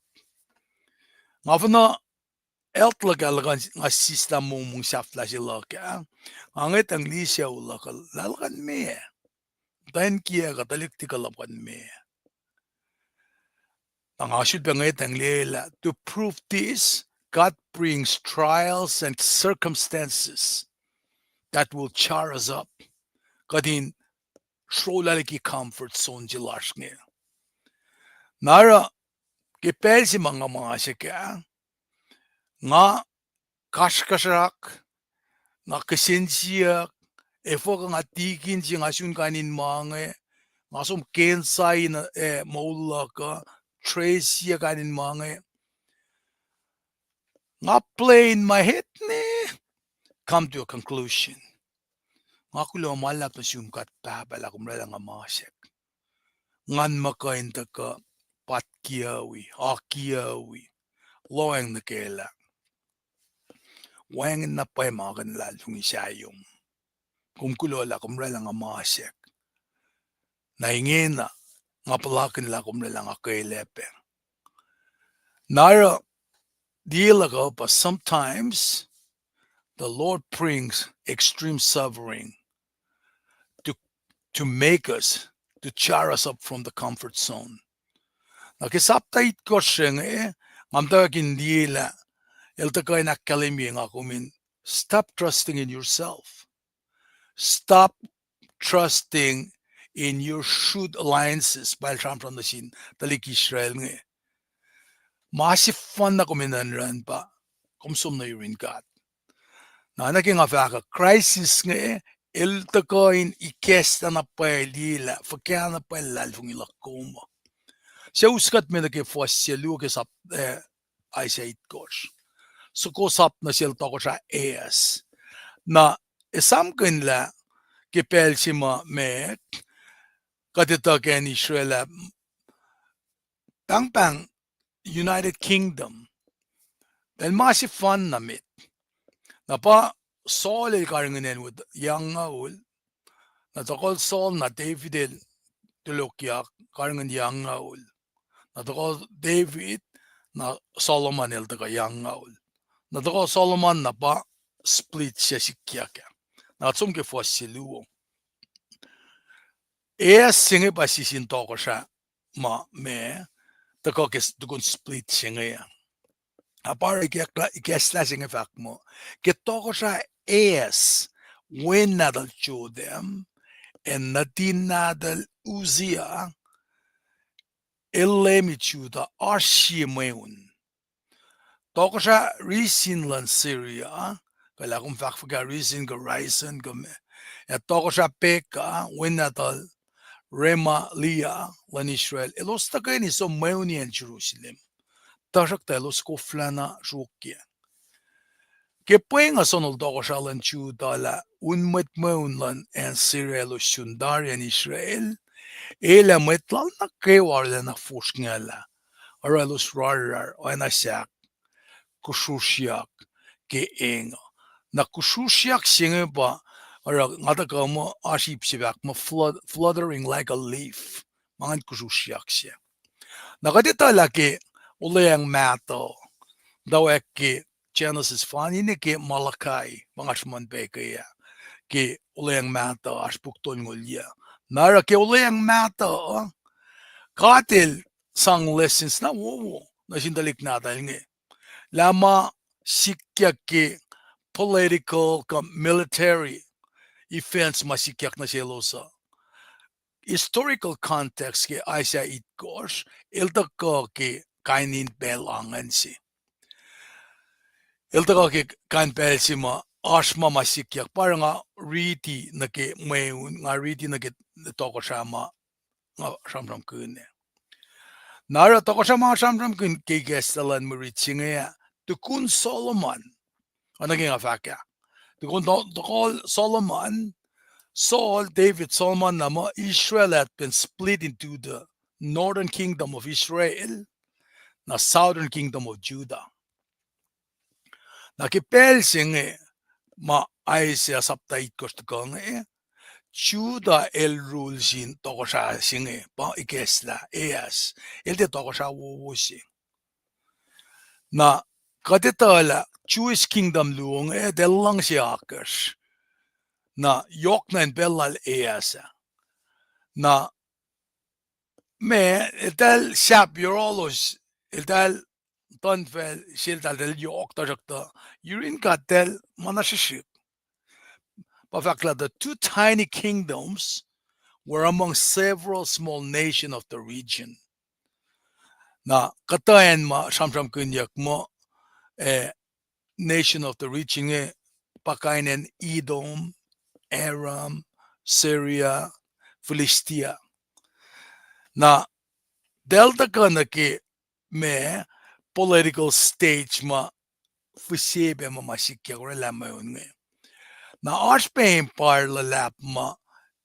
Nga fin health luhk ah, nga sislah mongmong sahflah se luhk ah, nga ngwetacng liye sucu luhk uh lah el kuh in meac, muhtwacn kiyuhk kuh tuhlihk tikuh luhk uh kuh in meac. Na nga sulpac ngwetacng liyelah, to prove this, God brings trials and circumstances that will jar us up. Kuht in srolah liki comfort zone se lasr inge. Na oruh ke pacl se ma nga masek ah, nga kasrkuhsrak, nga kihsen siyuck, efuh kuh nga tikin se, nga sun kain in ma inge, nga som cancer in, eh, moul luhk uh, tre siyuck kain in ma inge. Nga play in my head ne, come to a conclusion. Nga kuloh ma luhlahp nuh sum God Pahpah lah kom oraclah nga masek. Ngan muh kuh in tuhkuh patkiyuwi, akiyuwi, lohacng nuh kac lah wacngihn na pwacye ma kuh in luhlahlfongi sahyom. Kom kuloh lah kom oraclah nga masek. Na ingena, nga puhlakihn lah kom oraclah nga kwelac pac. Na oruh, tiac luhk uh pa sometimes the Lord brings extreme suffering to, to make us, to jar us up from the comfort zone. Na ke sapta itkohsr se inge, nga muhtwacwacack in liyelah, el tuhkuh in ahkkahlwemye nga kom in, stop trusting in yourself. Stop trusting in your shrewd alliances, pa el sramsram nuh sin tuhlihk Israel inge. Ma sefanna kom enenuh in run pa, kom som nuh yurin God. Na nuh ke nga fahk uh, crisis inge, el tuhkuh in ikacslah na pwacye liyelah fuhkah na pwacye luhlahlfongi luhk kom uh. Suc us kuht me nuh ke fuhs se luo ke sap, eh, Isaiah itkohsr. Soko sap nuh sel tohkohsrah Ahaz. Na esamkihn lah ke pacl se ma met, kuht etuh ke acn Israel ah, pahngpahng United Kingdom, el ma sefanna met. Na pa Saul el karihngihn acn wo yangul. Na tohkohl Saul na David el tulokyak, karihngihn yangul. Na tohkohl David, na Solomon el tuhkuh yangul. Na tohkohl Solomon na pa split se sikyak ah. Na som ke fuhs se luo. Ahaz se inge pa sisin tohkohsrah ma me tuhkuh ke tukun split se inge ah. Na pa oruh ikacslah se inge fahk muh, ke tohkohsrah Ahaz, wen nahtuhl Jotham, ac nuhtin nahtuhl Uzziah, el leumi Judah, oasr sie mweun. Tohkohsrah Rezin luhn Syria, kuh lah kom fahk fuhkah Rezin kuh Rezin kuh me, ac tohkohsrah Pekah, wen nahtuhl Remaliah luhn Israel, elos tuhkweni som mweuni acn Jerusalem. Tuhsruhktuh elos koflacna sruokyac. Ke pweng uh sonol tohkohsrah luhn Judah lah un mwet mweun luhn acn Syria elos sun tari acn Israel, el ac mwet lal nuh kwewa arulacna fosrngahlah. oruh elos rarrar oacna sahk, kusrusryak ke eng uh. Na kusrusryak se inge pa, oruh nga tuhkuh muh oasr ip se fahk muh flut-, fluttering like a leaf. Ma ingacn kusrusryak se. Na kuht etuh lah ke olweacng mahtuh, muhtwacwacack ke Genesis fan ine ke Malachi, ma nga sruhmuhn pac ke ah, ke olweacng mahtuh, oasr puk tolngoul yac. Na oruh ke olweacng mahtuh uh, God El sang lessons na wowo nuh sin tuhlihk nahtuhl inge. Lah ma sikyak ke political kuh military events ma sikyak nuh selos uh. Historical context ke Isaiah itkohsr, el tuhkuh ke kain in pacl angacn se. El tuhkuh ke kain pacl se ma oasr ma ma sikyak, pa oruh nga riti nuh ke mweun, nga riti nuh ke tohkohsrah ma nga sramsramkihn ah. Na oruh tohkohsrah ma nga sramsramkihn ke ikacslah luhn mwe rit se inge ah, tukun Solomon. Oacna ke nga fahk ah, tukun to-, tokol Solomon, Saul, David, Solomon, na muh Israel hath been split into the northern kingdom of Israel, na southern kingdom of Judah. Na ke pacl se inge, ma Isaiah sapta itkohsr tuhkuh inge, Judah el rule sin tohkohsrah se inge, pa ikacslah, Ahaz. El tiac tohkohsrah wowo se. Na kuht etuh lah Jewish kingdom luo inge, eltahl luhngse akacsr. Na yohk na in pacl lal Ahaz ah. Na ma, eltahl sahp yohrohlos, eltahl tuhn facl seltahl, eltahl yohk, tuhsruhktuh yurin God eltahl ma na srihsrihk. Pa fahk lah the two tiny kingdoms were among several small nation of the region. Na kuhtuh acn ma sramsramkihnyuck muh, eh, nation of the region inge pa kain acn Edom, Aram, Syria, Philistia. Na eltahl tuhkuh nuh ke ma political stage ma fihsepac ma ma sikyak oraclah mweun inge. Na oasr pac empire luhlahp ma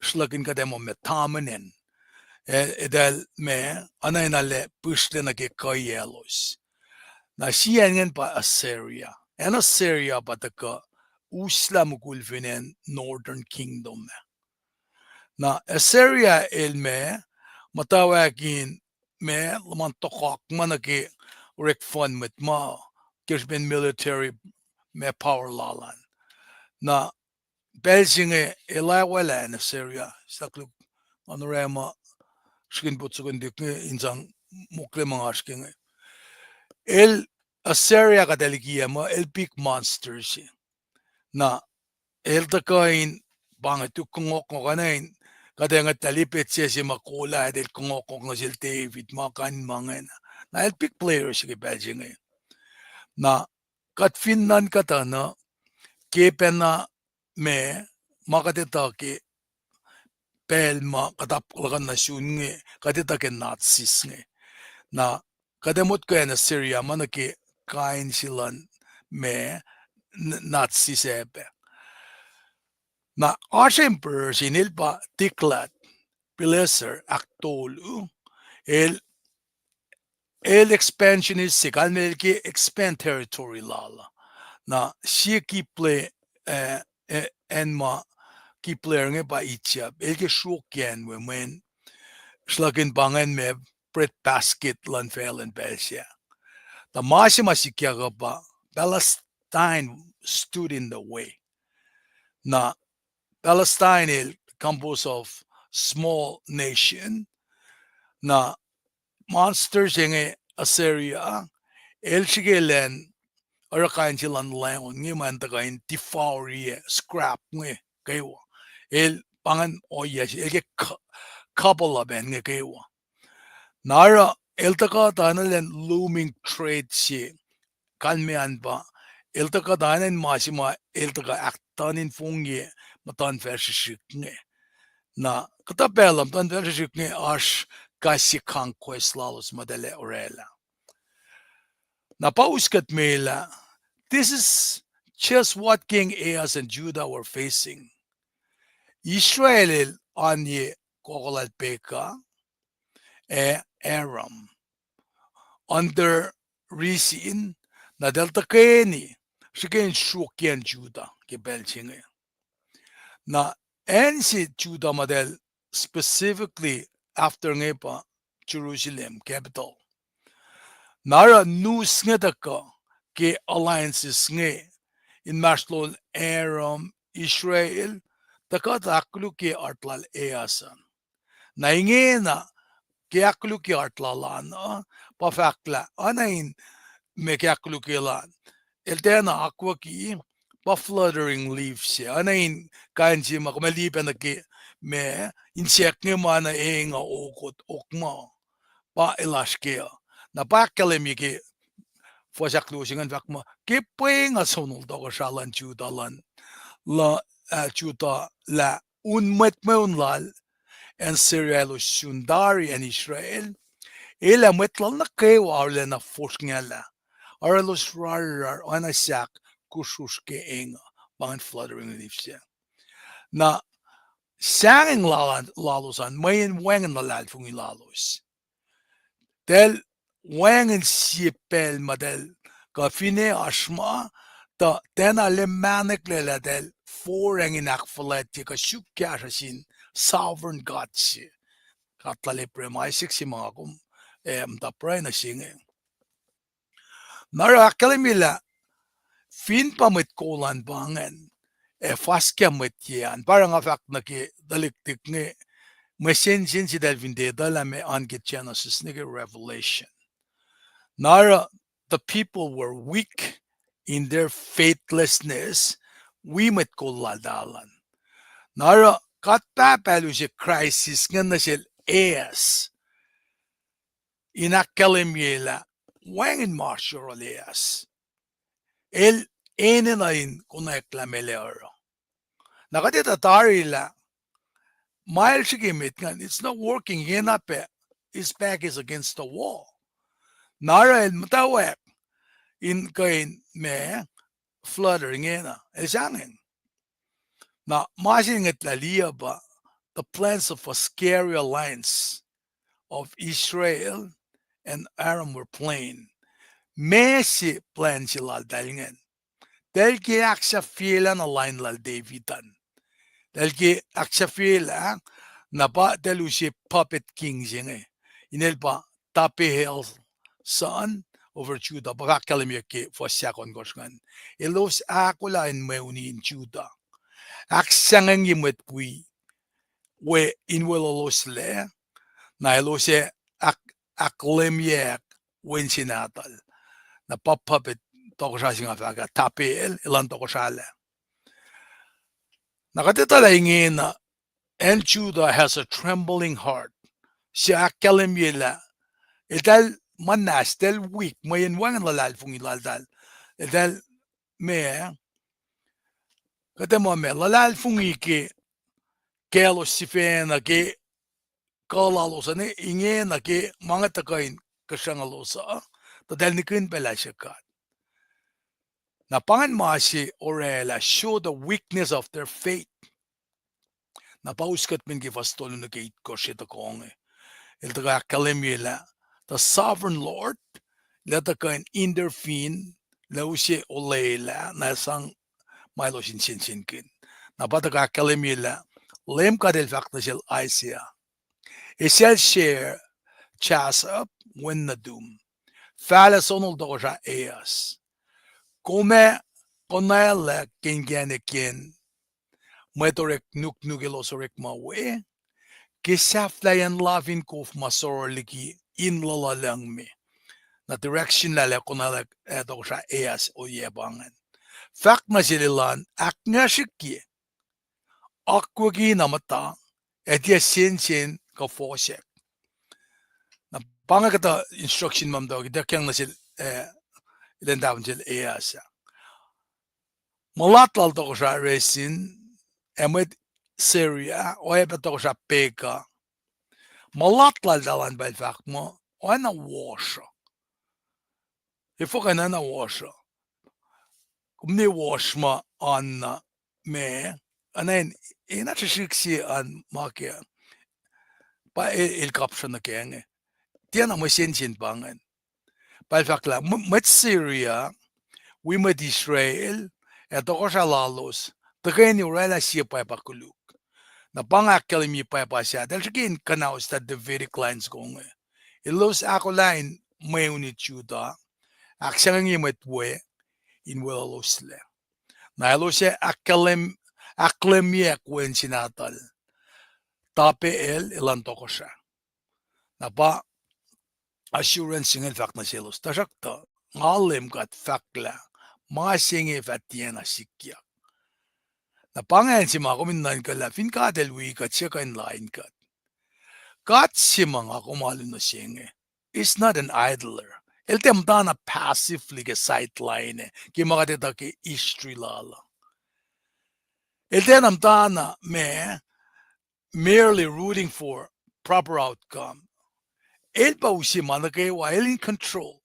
sruhlahkihn kuht ac muh ma dominant. Eh, eltahl ma, oacna in arlac pihsrlac nuh ke kuhiyaclos. Na sie acn ingacn pa Assyria. Acn Assyria pa tuhkuh uslah mukul fin acn Northern Kingdom ah. Na Assyria el ma, muhtwacwacack in ma, luhman tokak ma nuh ke orek fun mwet ma, ke srihpen military ma power lal an. Na pacl se inge el ac waclah acn Assyria, sahkluk ngan oruh ma srihkin pot soko nuhtihk inge in sang mokle ma nga oasr ke inge. El Assyria kuht ac likiyac muh el big monster se. Na el tuhkuh in pa inge tuk kongohkohn oacna in, kuht ac ngwetlah lipet se se ma Goliath el kongohkohn nuh sel David, ma kain ma ingacn. Na el big player se ke pacl se inge. Na kuht fin nuhnkuh tuh na, ke pacna ma, ma kuht etuh ke pacl ma kuht apkuhran nuh sun inge, kuht etuh ke Nazis inge. Na kuht ac motko acn Assyria ma nuh ke kain se luhn ma, Nazis ac pac. Na oasr emperor se inel pa Tiglath-Pileser ahktolu, el, el expansionist se, kalmac el ke expand territory lal uh. Na sie key player, eh, acn ma key player inge pa Egypt. El ke sruokyac acn we mweyen sruhlahkihn pa ingacn ma bread basket luhn facluh in pacl sac. Tuh ma se ma sikyak uh pa Palestine stood in the way. Na Palestine el composed of small nation. Na monster se inge Assyria, el srihke elan oruh kain se luhn lion inge ma in tuhkuh in devour-ye scrap inge kwewa. El pa ingacn ohiyac se, el ke gobble up acn inge kwewa. Na oruh el tuhkuh tuh enenuh in looming threat se, kalmac an pa, el tuhkuh tuh enenuh in ma se ma el tuhkuh ahktuhn in fongye muhtuhnfacl srihsrihk inge. Na kuhtuh pacl uh muhtuhnfacl srihsrihk inge oasr kais sie conquest lalos ma eltahl orwaclah. Na pa us kuht me lah, this is just what King Ahaz and Judah were facing. Israel el oan ye kokohlal Pekah ac Aram. under Rezin, na eltahl tuhkweni srihke in sruokyacn Judah ke pacl se inge. Na acn se Judah ma eltahl specifically after inge pa Jerusalem, capital. Na oruh news inge tuhkuh ke alliances inge inmahsrlon Aram, Israel, tuhkuh tuh ahkkolukye heart lal Ahaz an. Na ingena ke ahkkolukye heart lal an uh, pa fahk lah oacna in ma ke ahkkolukye lal an, el tiacna akwucki, pa fluttering leaf se, oacna in kain se ma kom ac liye pac nuh ke ma insect inge ma na eng uh okot okma, pa el oasr ke uh. Na pa ahkkahlwemye ke fuhs ahkluo se ingacn fahk muh ke pweng uh sonol tohkohsrah luhn Judah luhn, luh, ah, Judah lah un mwet mweun lal acn Syria elos sun tari acn Israel, el ac mwet lal nuh kwewa arulacna fosrngahlah, oruh elos rarrar oacna sahk kusrusr ke eng uh, pa ingacn fluttering leaf se. Na sahngweng lalos an mweyen wacngihn luhlahlfongi lalos. Eltahl wacngihn sie pacl ma eltahl kuh finne oasr ma, tuh tiacna lem mahneklac lah eltahl foracng in ahkfuhlwactye kuh suk kahsruh sin sovereign God se, God lal Abraham, Isaac se ma nga kom, eh, muhta pruhe nuh se inge. Na oruh ahkkahlwemye lah fin pa mwet kol an pa ingacn, ac fuhskah mwet ye an, pa oruh nga fahk nuh ke tuhlihk inge, mwe sensen se eltahl fin tiac etuh lah meac an ke Genesis nuh ke Revelation. Na oruh the people were weak in their faithlessness, wi mwet kol laltahl an. Na oruh God Pahpah El use crisis inge nuh sel Ahaz in ahkkahlwemye lah wacngihn ma oasr yohrohl Ahaz. El enenuh in konwacack lah meac el ac oruh. Na kuht etuh tari lah ma el srihke met ingacn, it's not working, ingena pac his back is against the wall. Na oruh el muhtwacwacack in kuh in ma flutter ingena, el sahngweng. Na ma se ngwetlah liye pa, the plans of a scary alliance of Israel and Aram were plain. Ma se plwacn se laltahl ingacn. Eltahl ke ahksahfyelah na lain lal David an. Eltahl ke ahksahfyelah, na pa eltahl use puppet king se inge. Inel pa Tabeel son over Judah, pa ahkkahlwemye ke fuhs ahkohnkohsr ingacn. Elos ahkolah in mweuni in Judah, ahksahngwengye mwet wi we in weluhloslac, na elos ac ahk-, ahkkahlwemye wen se nahtuhl. Na pa puppet tohkohsrah se nga fahk ah, Tabeel, elan tohkohsrahlah. Na kuht etuh lah ingena, and Judah has a trembling heart. Se ahkkahlwemye lah eltahl muhnahs, eltahl weak, mweyen wacngihn luhlahlfongi laltahl. Eltahl ma, kuht ac muh ma luhlahlfongi ke kaclos sifacna ke kuh lalos uh, ingena ke ma inge tuhkuh in kuhsracngolos uh, tuh eltahl nihkihn pac lah se God. Na pa ingacn ma se orwaclah, show the weakness of their faith. Na pa us kuht men ke fuhs tolu nuh ke itkohsr se tuhkuh inge. El tuhkuh ahkkahlwemye lah the sovereign Lord, lah tuhkuh in intervene, lah use olwelah, na sang ma elos in sensenkihn. Na pa tuhkuh ahkkahlwemye lah Leum God El fahk nuh sel Isaiah, Esel Shear-jashub wen nuhtum, fahlac sonol tohkohsrah Ahaz, kom ac konwaclwack ke inkacnek yen mwet orek nuknuk elos orekma we, ke sahflahiyacn lafin kof ma soror liki in luhluh lucng me. Na direction lal ac konwaclwack, ah, tohkohsrah Ahaz ohiyac pa ingacn. Fahk nuh sel elan ahkngasrihkye, akwucki na muhta, ac tiac sensen kuh fohsack. Na pa inge kuhtuh instruction ma muhta ke ituckyang nuh sel, ah, elan tahfuhn sel Ahaz ah. Mulat lal tohkohsrah Rezin, ac mwet Syria, oacyacpac tohkohsrah Pekah. Mulat laltahl an pa el fahk muh, oacna wosr uh. Efuh kuh in oacna wosr uh? Kom ne wosr ma an na, ma, oacna in, ena srihsrihk se an ma ke, pa e-, el kapsra nuh kac inge. Tiacna mwe sensen pa ingacn. Pa el fahk lah mw-, mwet Syria wi mwet Israel ac tohkohsrah lalos tuhkweni oraclah sie pwacpa koluk. Na pa nga ahkkahlwemye pwacpa sac, eltahl srihke in kuhnauslah Davidic line soko inge. Elos ahkolah in mweuni Judah, ahksahngwengye mwet we in weluhloslac. Na elos ac ahkkahlwem-, ahkkahlwemye ahkwoye nuh sin nahtuhl, Tape el elan tohkohsrah. Na pa assurance se inge el fahk nuh selos, tuhsruhktuh nga Leum God fahk lah ma se inge fah tiacna sikyak. Na pa ingacn se ma kom in nuhnkuh lah fin God el wi kuht, se kuh in lain kuht. God se ma nga kom alu nuh se inge is not an idler. El tiac muhtana passively ke sideline ke ma kuht etuh ke history lal uh. El tiacna muhtana ma merely rooting for proper outcome. El pa use ma nuh kwewa, el in control.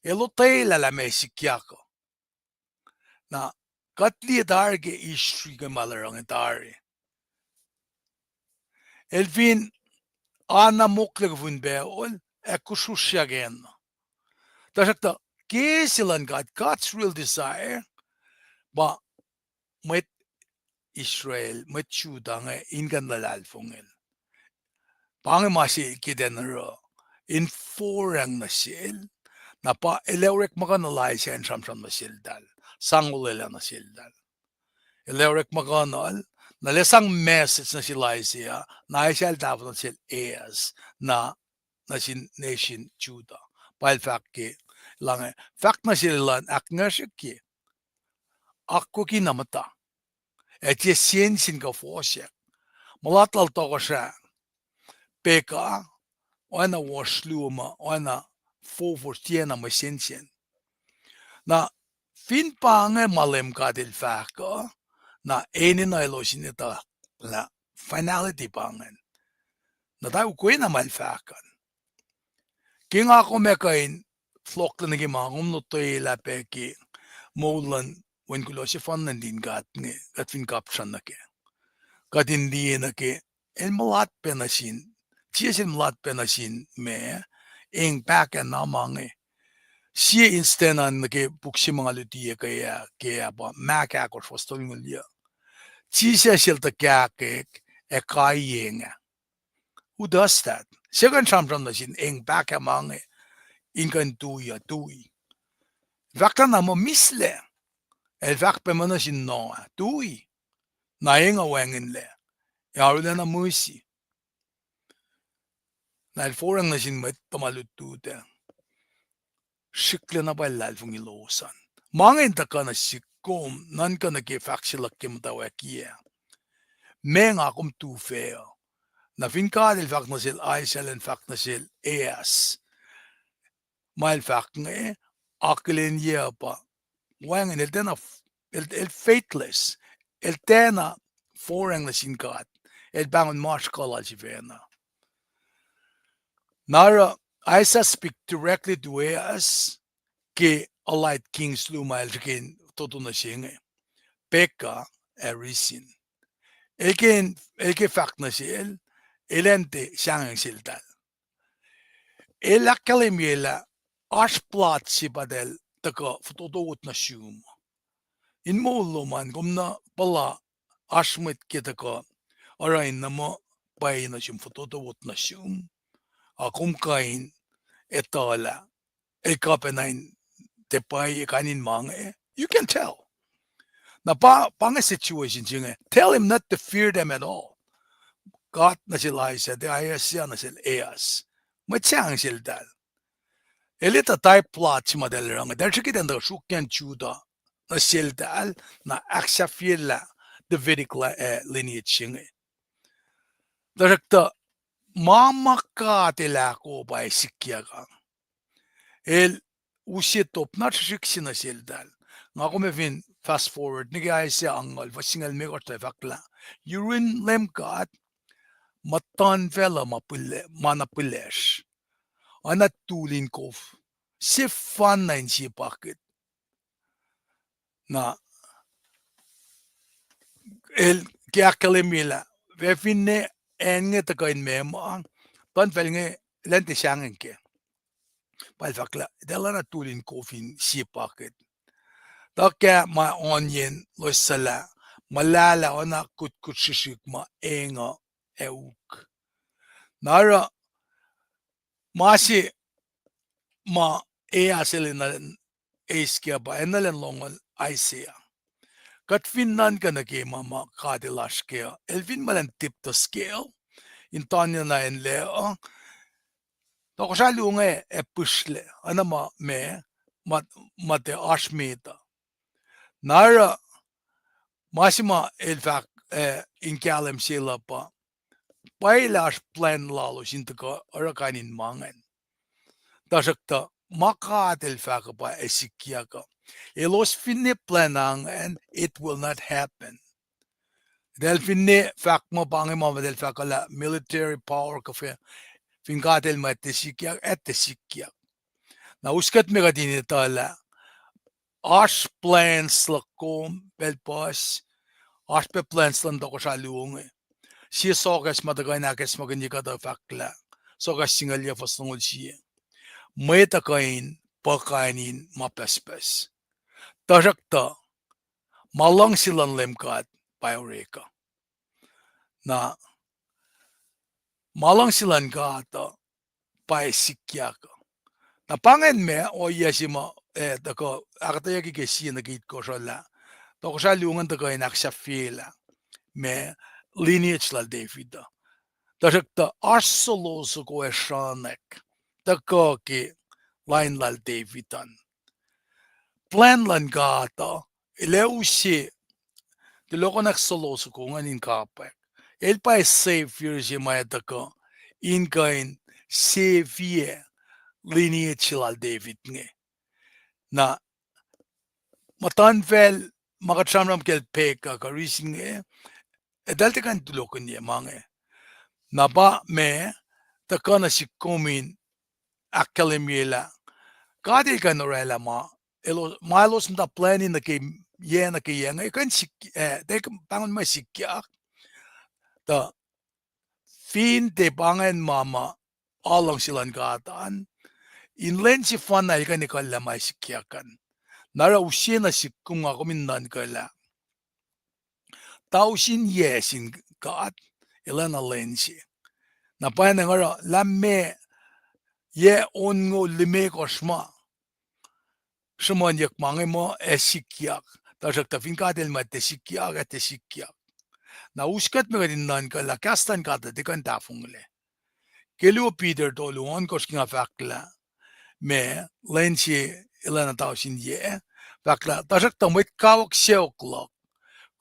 El otwelah lah meac sikyak uh. Na kuht liye tari ke history ke ma el oruh inge tari. El fin ana mokle ke fun pacl, ac kusrusr yakacna. Tuhsruhktuh ke se luhn God, God's real desire pa mwet Israel, mwet Judah inge in kuh in luhlahlfongel. Pa inge ma se kihtin oruh, in forang nuh sel, na pa el ac orekmakihnuhl Isaiah in sramsram nuh seltahl, sang olwelah nuh seltahl. El ac orekmakihnuhl, na el ac sang message nuh sel Isaiah, na Isaiah el tahfuh nuh sel Ahaz, na nuh sin nation Judah. Pa el fahk ke, lah inge, fahk nuh sel elan ahkngasrye ke, akwucki na muhta, ac tiac sensen kuh fohsack. Mulat lal tohkohsrah Pekah, oacna wosr luo ma oacna fohfohs tiacna mwe sensen. Na fin pa inge ma Leum God el fahk uh, na enenuh elos in etuh lah finality pa ingacn. Na tuh ukwe na ma el fahk an. Ke nga kom ac kuh in fohlohklah nuh ke ma kom lotwelah pac ke moul luhn Wen kuloh sefanna nuhtin God inge, kuht fin kapsra nuh kac, kuht in liye nuh ke, el mulat pac nuh sin, Jisus el mulat pac nuh sin ma, eng pahkah na ma inge. Sie instance an nuh ke puk se ma nga lutiye ke ah, ke ah pa Mark ahkosr fuhs tolngoul yuc. Jisus el tuh kahkwack ac kai eng ah. Who does that? Se kuh in sramsram nuh sin eng pahkah ma inge in kuh in tui uh, tui. Fahk lah na muh mislac. El fahk pac muh nuh sin Noah, tui. Na eng uh wacngihnlac, ac arulacna mihsi. Na el forang nuh sin mwet tuhma lutlut ah, srihklac na pa luhlahlfongi lowos an. Ma inge in tuhkuh nuh sihk, kom nuhnkuh nuh ke fahk se luhk ke muhtwacwacack ah. Ma nga kom tu fac uh. Na fin God el fahk nuh sel Isaiah, el fahk nuh sel Ahaz, ma el fahk inge, akihlen yac pa, wacngihn el tiacna, el, el faithless, el tiacna forang nuh sin God, el pahngon ma oasr kuh lal sifacna. Na oruh Isaiah speak directly to Ahaz ke allied kings luo ma el srihke in fototo nuh se inge, Pekah ac Rezin. El ke, el ke fahk nuh sel, elan tiac sahngweng seltahl. El ahkkahlwemye lah oasr plot se pa eltahl tuhkuh fototowot nuh sum. In moul lom an kom na puhla oasr mwet ke tuhkuh oruh in na muh pwacye nuh sum, fototowot nuh sum, a kom kuh in etuh lah el kuh pacna in tiac pwacye kain in ma inge. You can tell. Na pa, pa inge situation se inge. Tell him not to fear them at all. God nuh sel Isaiah, Isaiah nuh sel Ahaz. Mwet sahngweng seltahl. El etuh type plot se ma eltahl oruh inge. Eltahl srihke in tuh sruokyac Judah nuh seltahl, na ahksahfyelah Davidic li-, eh, lineage se inge. Tuhsruhktuh ma ma God el ahkoo pa ac sikyak uh. El use top na srihsrihk se nuh seltahl. Nga kom ac fin fast forward nuh ke Isaiah angngaul, fuhs singucul limekohsr, tuh fahk lah, yurin Leum God, muhtuhnfacl uh ma pihla-, ma na pilacsr, oacna tul in kof, sefanna in sie pakit. Na el ke ahkkahlwemye lah, ac finne acn inge tuhkuh in meac ma, tuhnfacl inge elan tiac sahngweng kac. Pa el fahk lah, eltahl oacna tool in kof in sie pakiht. Tuh ke ma ohnyacn loes suc lah, muhlahlah oacna kutkut srihsrihk ma eng uh ac uk. Na oruh, ma se ma Ahaz el enenuh in eis kac pa enenuh in lohngol Isaiah. Kuht fin nuhnkuh nuh ke ma ma God el oasr kac uh, el fin muh elan tip the scale in tanana in lac uh, tohkohsrahi luo inge ac pihsrlac, oacna ma, ma, ma, ma tiac oasr met uh. Na oruh, ma se ma el fahk, eh, in kahlwem sel uh pa, pwacye lah oasr plwacn lalos in tuhkuh oruh kain in ma ingacn. Tuhsruhktuh, ma God el fahk uh pa ac sikyak uh. Elos finne plwacn ingacn, it will not happen. Eltahl finne fahk muh pa inge ma eltahl fahk uh lah military power kuh fin God el muh tiac sikyak, ac tiac sikyak. Na us kuht me kuht in etuh lah oasr plwacn luhk kom pacl puhs, oasr pac plwacn luhn tohkohsrahi luo inge. Sie sohkahs ma tuhkuh in ahkacsmakihnye kuht uh fahk lah, sohkahs singucul yac fuhs longoul sie, mwet uh kuh in puhkain in ma pucspucs. Tuhsruhktuh, ma luhngse luhn Leum God pa orek uh. Na ma luhngse luhn God uh pa ac sikyak uh. Na pa ingacn ma ohiyac se ma, eh, tuhkuh ahkuhtweyucki ke sie nuh ke itkohsr uh lah, tohkohsrahi luo ingacn tuhkuh in ahksahfyelah ma lineage lal David uh. Tuhsruhktuh oasr solo soko ac sracnek tuhkuh ke line lal David an. Plwacn luhn God uh, el ac use tulokonak solo soko ingacn in kapwack. El pa Savior se ma ac tuhkuh in kuh in save lineage lal David inge. Na muhtuhnfacl ma kuht sramsram kacl Pekah kuh Resin inge, eltahl tiac kuh in tulokihnyac ma inge. Na pa ma tuhkuh nuh sihk kom in ahkkahlwemye lah God el kuh in orwaclah ma, elos, ma elos muhta plwacni nuh ke yac nuh ke yac inge, kuh in sik-, eh, tiac pahngon ma sikyak. Tuh fin tiac pa ingacn ma ma luhngse luhn God an, in lwen sefanna el kuh in ekuhllah ma sikyak an. Na oruh use nuh sihk kom nga kom in nuhnkuh lah tausin yac sin God el oacna lwen se. Na pwacnwacng oruh lah ma yac onngoul limekohsr ma sruhmuhnyuck ma inge muh ac sikyak, tuhsruhktuh fin God el muh tiac sikyak, ac tiac sikyak. Na us kuht me kuht in nuhnkuh lah kahs luhn God uh tiac kuh in tahfonglac. Ke luo Peter tolu ohnkohsr ke nga fahk lah ma lwen se el oacna tausin yac, fahk lah, tuhsruhktuh mwet kawuck sacohk luhk,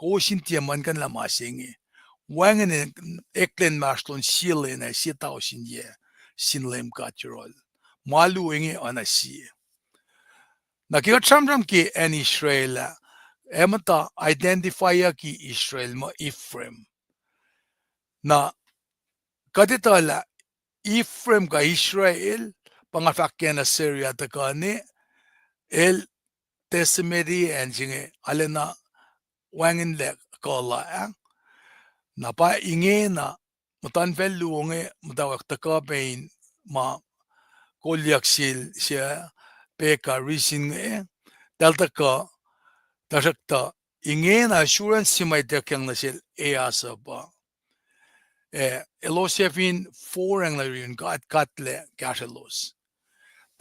kowos in tiac muhlkuhnlah ma se inge. Wacngihn eklac inmahsrlon sie lwen ac sie tausin yac sin Leum God Yohrohl. Ma luo inge oacna sie. Na ke kuht sramsram ke acn Israel ah, ac muhta identifyucki Israel muh Ephraim. Na kuht etuh lah Ephraim kuh Israel, pa nga fahk ke acn Assyria tuhkuh ne, el decimated acn se inge, arulacna wacngihnlac kuh la ah. Na pa ingena, muhtuhnfacl luo inge muhtwacwacack tuhkuh pac in ma kolyuck sel se, Pekah, Resin inge, eltahl tuhkuh, tuhsruhktuh ingena assurance se ma ituckyang nuh sel Ahaz uh pa, eh, elos ac fin forang nuh yurin God, God El ac kahsrwelos.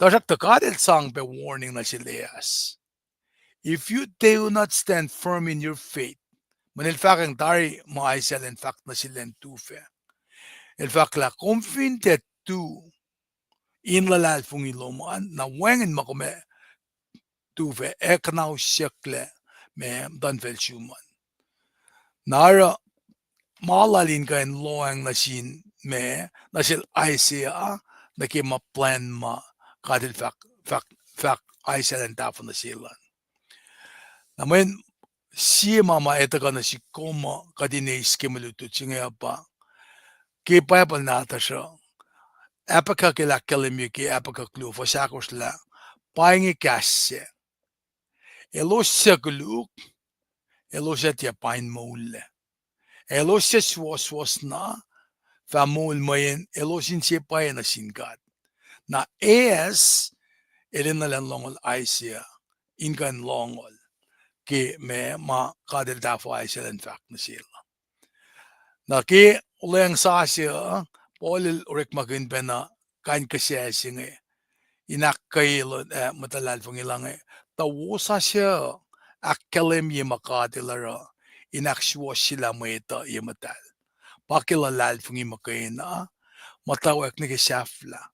Tuhsruhktuh God El sang pac warning nuh sel Ahaz. If you do not stand firm in your faith, mweyen el fahkwacng tari ma Isaiah el an fahk nuh sel an tufah. El fahk lah kom fin tiac tu in luhlahlfongi lom an, na wacngihn ma kom ac tufah ac kuhnausyucklac ma muhtuhnfacl sum an. Na oruh ma lal in kuh in lohacng nuh sin ma, nuh sel Isaiah, nuh ke ma plwacn ma God El fahk, fahk, fahk Isaiah el an tahfuh nuh sel an. Na mweyen sie ma ma etuh kuh nuh sihk kom uh kuht in eis ke mwe lutlut se inge uh pa, ke Bible nahtuhsr uh, Habakkuk el ahkkahlwemye ke Habakkuk luo fuhs ahkosr lah, pa inge kahs se, elos suc koluk, elos ac tiac pain moullac. Elos suc suwohswohs na fah moul mweyen elos inse pwacye nuh sin God. Na Ahaz el enenuh elan lohngol Isaiah in kuh in lohngol ke ma, ma God el tahfuh Isaiah elan fahk nuh sel. Na ke olweacng sasuc, Paul el orekmakihn pacna kain kihsac se inge in ahkkweye, eh, mwet luhlahlfongi lah inge, tuh wosasuc ahkkahlwemye ma God el oruh in ahksuwohsyelah mwet uh ye muhtahl. Pa ke luhlahlfongi muhkwena, muhtwacwacack nuh ke sahflah.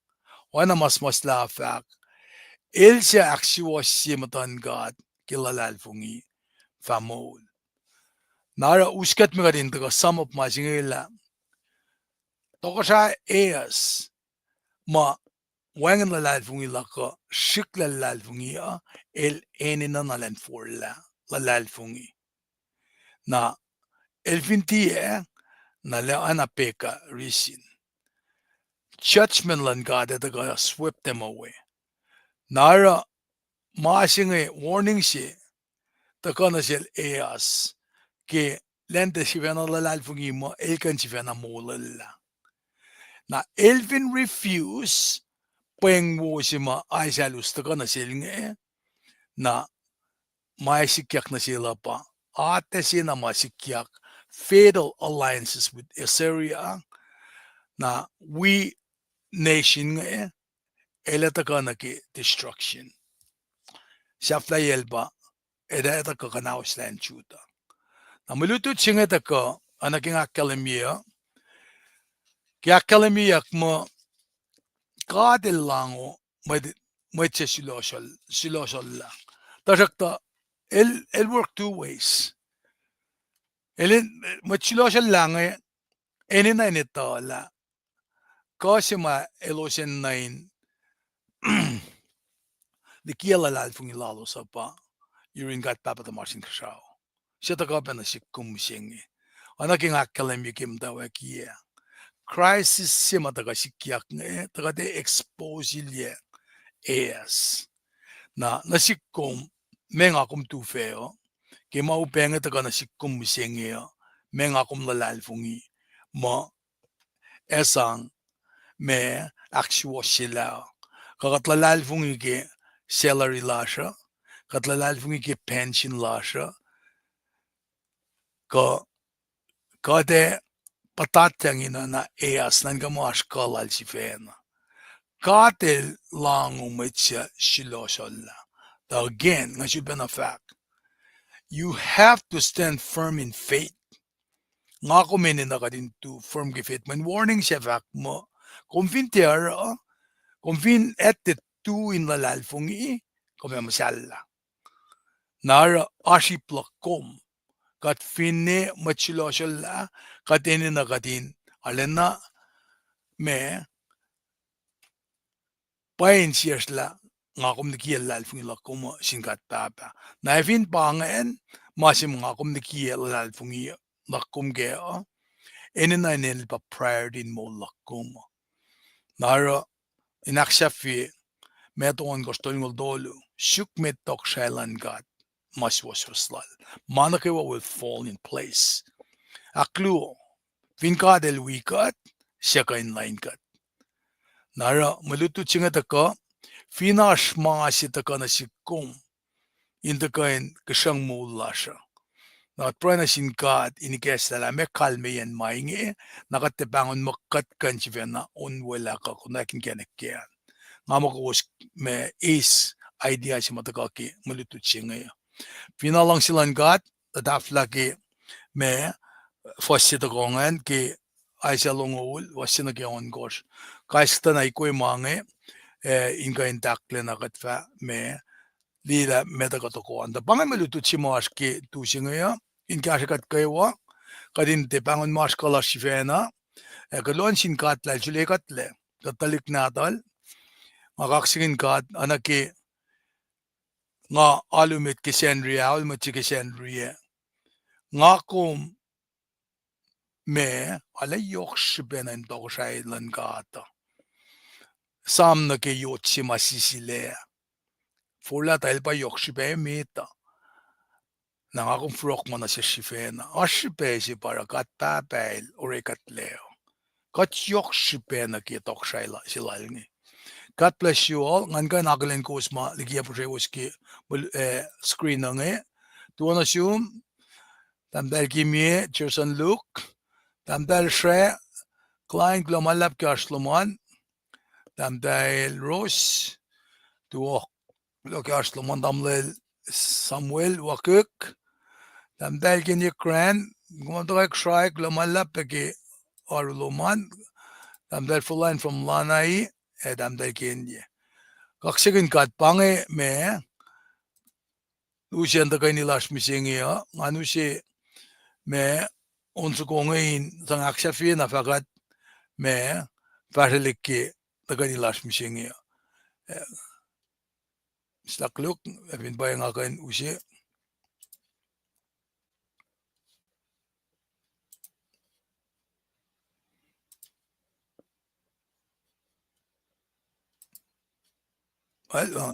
Oacna ma suhmuhslah fahk, el suc ahksuwohsye muhtuhn God ke luhlahlfongi fah moul. Na oruh us kuht me kuht in tuhkuh sum up ma se inge lah tohkohsrah Ahaz, ma wacngihn luhlahlfongi la kuh srihklac luhlahlfongi uh, el enenuh na elan forlah luhlahlfongi. Na el fin tiac, na lah oacna Pekah riti, judgment luhn God ac tuhkuh swept them away. Na oruh ma se inge warning se tuhkuh nuh sel Ahaz ke elan tiac sifacna luhlahlfongi muh el kuh in sifacna molwellah. Na el fin refuse, pweng wo se ma Isaiah el us tuhkuh nuh sel inge, na ma ac sikyak nuh sel uh pa atac se na ma sikyak, fatal alliances with Assyria, na wi nation inge el ac tuhkuh nuh ke destruction. Sahflahiyacl pa el ac tuhkuh kuhnahoslac in Judah. Na mwe lutlut se inge tuhkuh, oacna ke nga ahkkahlwemye uh, ke ahkkahlwemyeyuck muh God El lahngo mwet, mwet se sulohsohl, sulohsohllah. Tuhsruhktuh el, el work two ways. El, mwet sulohsohllah inge enenuh in etuh lah kuh se ma elos enenuh in likiyac luhlahlfongi lalos uh pa yurin God Pahpah tuhmasr Inkuhsrao. Se tuhkuh pac nuh sik kom mihsenge. Oacna ke nga ahkkahlwemye ke muhtwacwacackiyac, crisis se ma tuhkuh sikyak inge tuhkuh tiac expose-ilyac Ahaz. Na nuh sik kom, meac nga kom tufah uh, ke ma upac inge tuhkuh nuh sik kom mihsenge uh, meac nga kom luhlahlfongi muh ac sang ma ahksuwohsyelah uh? Kuh kuht luhlahlfongi ke salary lasr uh, kuht luhlahlfongi ke pension lasr uh, kuh kuht ac puhtatyang in oacna Ahaz, nuhnkuh muh oasr kuh lal sifacna. God El lahngo mwet suc sulohsohllah. Tuh again, nga sulpacna fahk, you have to stand firm in faith. Nga kom enenuh kuht in tu firm ke faith. Mweyen warning se fahk muh, kom fin tiac oruh, kom fin etuh tu in luhlahlfongi, kom ac muhsahllah. Na oruh oasr ip luhk kom. Kuht finne mwet sulohsohllah, kuht enenuh kuht in arulacna ma pwacye insiyacsrlah, nga kom likiyac luhlahlfongi luhk kom uh sin God Pahpah. Na ac fin pa ingacn, ma se ma nga kom likiyac luhlahlfongi luhk kom kac uh, enenuh in el pa priority in moul luhk kom uh. Na oruh in ahksahfye, Matthew ohnkohsr tolngoul tolu, suk met tohkohsrahi luhn God ma suwohswohs lal. Ma nuh kwewa will fall in place. Ahkluo, fin God El wi kuht, suc kuh in lain kuht? Na oruh mwe lutlut se inge tuhkuh, fin oasr ma se tuhkuh nuh sik kom in tuhkuh in kihsruhng moul lasr uh, na kuht pruhe nuh sin God in ikacslah lah meac kalmeyacn ma inge, na kuht tiac pahngon muh kuht kuh in sifacna onwelah kuh konwacack inkacnek kac an. Nga muh kowos ma eis idea se ma tuhkuh ke mwe lutlut se inge. Fin luhngse luhn God, tuh tahfwelah ke ma fuhs se tuhkuh ingacn ke Isaiah longoul, fuhs se nuh ke ohnkohsr. Kais tuh na ikwe ma inge, eh, in kuh in tahklacna kuht fah ma liye lah ma tuhkuh tohkoh an. Tuh pa inge mwe lutlut se ma oasr ke tu se inge uh, in kahsrwe kuht kwewa, kuht in tiac pahngon ma oasr kuh lasr sifacna, ac kuloh nuh sin God lah El sulekuhtlac kuht tuhlihk nahtuhl. Nga kaksakihn God, oacna ke nga alu met ke Sacnri, alu met se ke Sacnri ah, nga kom ma arlac yohk srihpac nuh in tohkohsrahi luhn God uh. Sam nuh ke yot se ma sisilac, forlah tuh el pa yohk srihpac emet uh. Na nga kom forok ma nuh sesr sifacna. Oasr srihpac se pa oruh God Pahpah El orekuhtlac uh. Kuht yohk srihpac nuh ke tohkohsrahi se lal inge. God bless you all. Ngan kuh in akihlen kowos ma liki ac puhsrewos ke, eh, screen uh inge. Tuo nuh sum, Tahmtahel Kimie, Jerson Luke, Tahmtahel Sre, Klein, kuloh ma luhlahp ke oasr lom an, Tahmtahel Rose, tuo, kuloh ke oasr lom an, Tamuhlwel Samuel Wakihk, Tahmtahel Kenye Grant, kom tuhkuh Srai, kuloh ma luhlahp pac ke oaru lom an, Tahmtahel Fulan from Lanai, ac Tahmtahel Kenye. Kaksakihn God pa inge ma use in tuhkweni lasr mihsenge uh, ngan use ma on soko inge in sang ahksahfye na fahkwack ma fahsrwelihk ke tuhkweni lasr mihsenge uh. Eh, Mister Luke, ac fin pwacye nga kuh in use. Well, uh,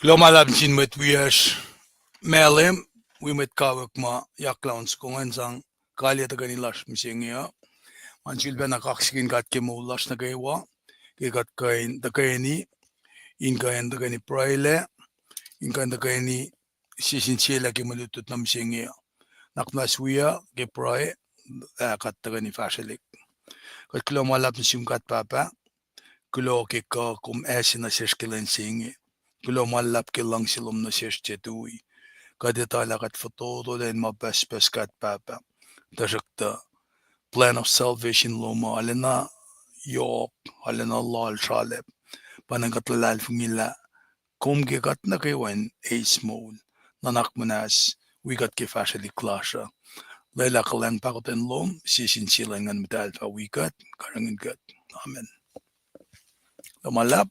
Kuloh ma luhlahp nuh sin mwet wiyacsr Malem, wi mwet kawuck ma yaklah on soko ingacn sang kalye tuhkweni lasr mihsenge uh. Ngan sulpacna kaksakihn God ke moul lasr nuh kwewa, ke kuht kuh in tuhkweni, in kuh in tuhkweni pruhelac, in kuh in tuhkweni sie sin sie lah ke mwe lutlut nuh mihsenge uh. Nuhnak muhnahs wiyuc ke pruhe, ah, kuht tuhkweni fahsrwelihk. Kuht kuloh ma luhlahp nuh sum God Pahpah, kuloh ke kuh kom ase nuh sesr ke lwen se inge. Kuloh ma luhlahp ke luhngse lom nuh sesr tiac tui. Kuht etuh lah kuht fototolac in ma pucspucs God Pahpah. Tuhsruhktuh plan of salvation lom uh arulacna yohk, arulacna loal sralacp. Pa ingacn kuht luhlahlfongi lah kom ke kuht nuh kwewa in eis moul. Nuhnak muhnahs, wi kuht ke fahsrwelihk lasr uh. lwelah kuhlwacng pahkotwen lom, sie sin sie luhn Nguhn Muhtahl fah wi kuht, karihngihn kuht. Amen. Luhman luhlahp.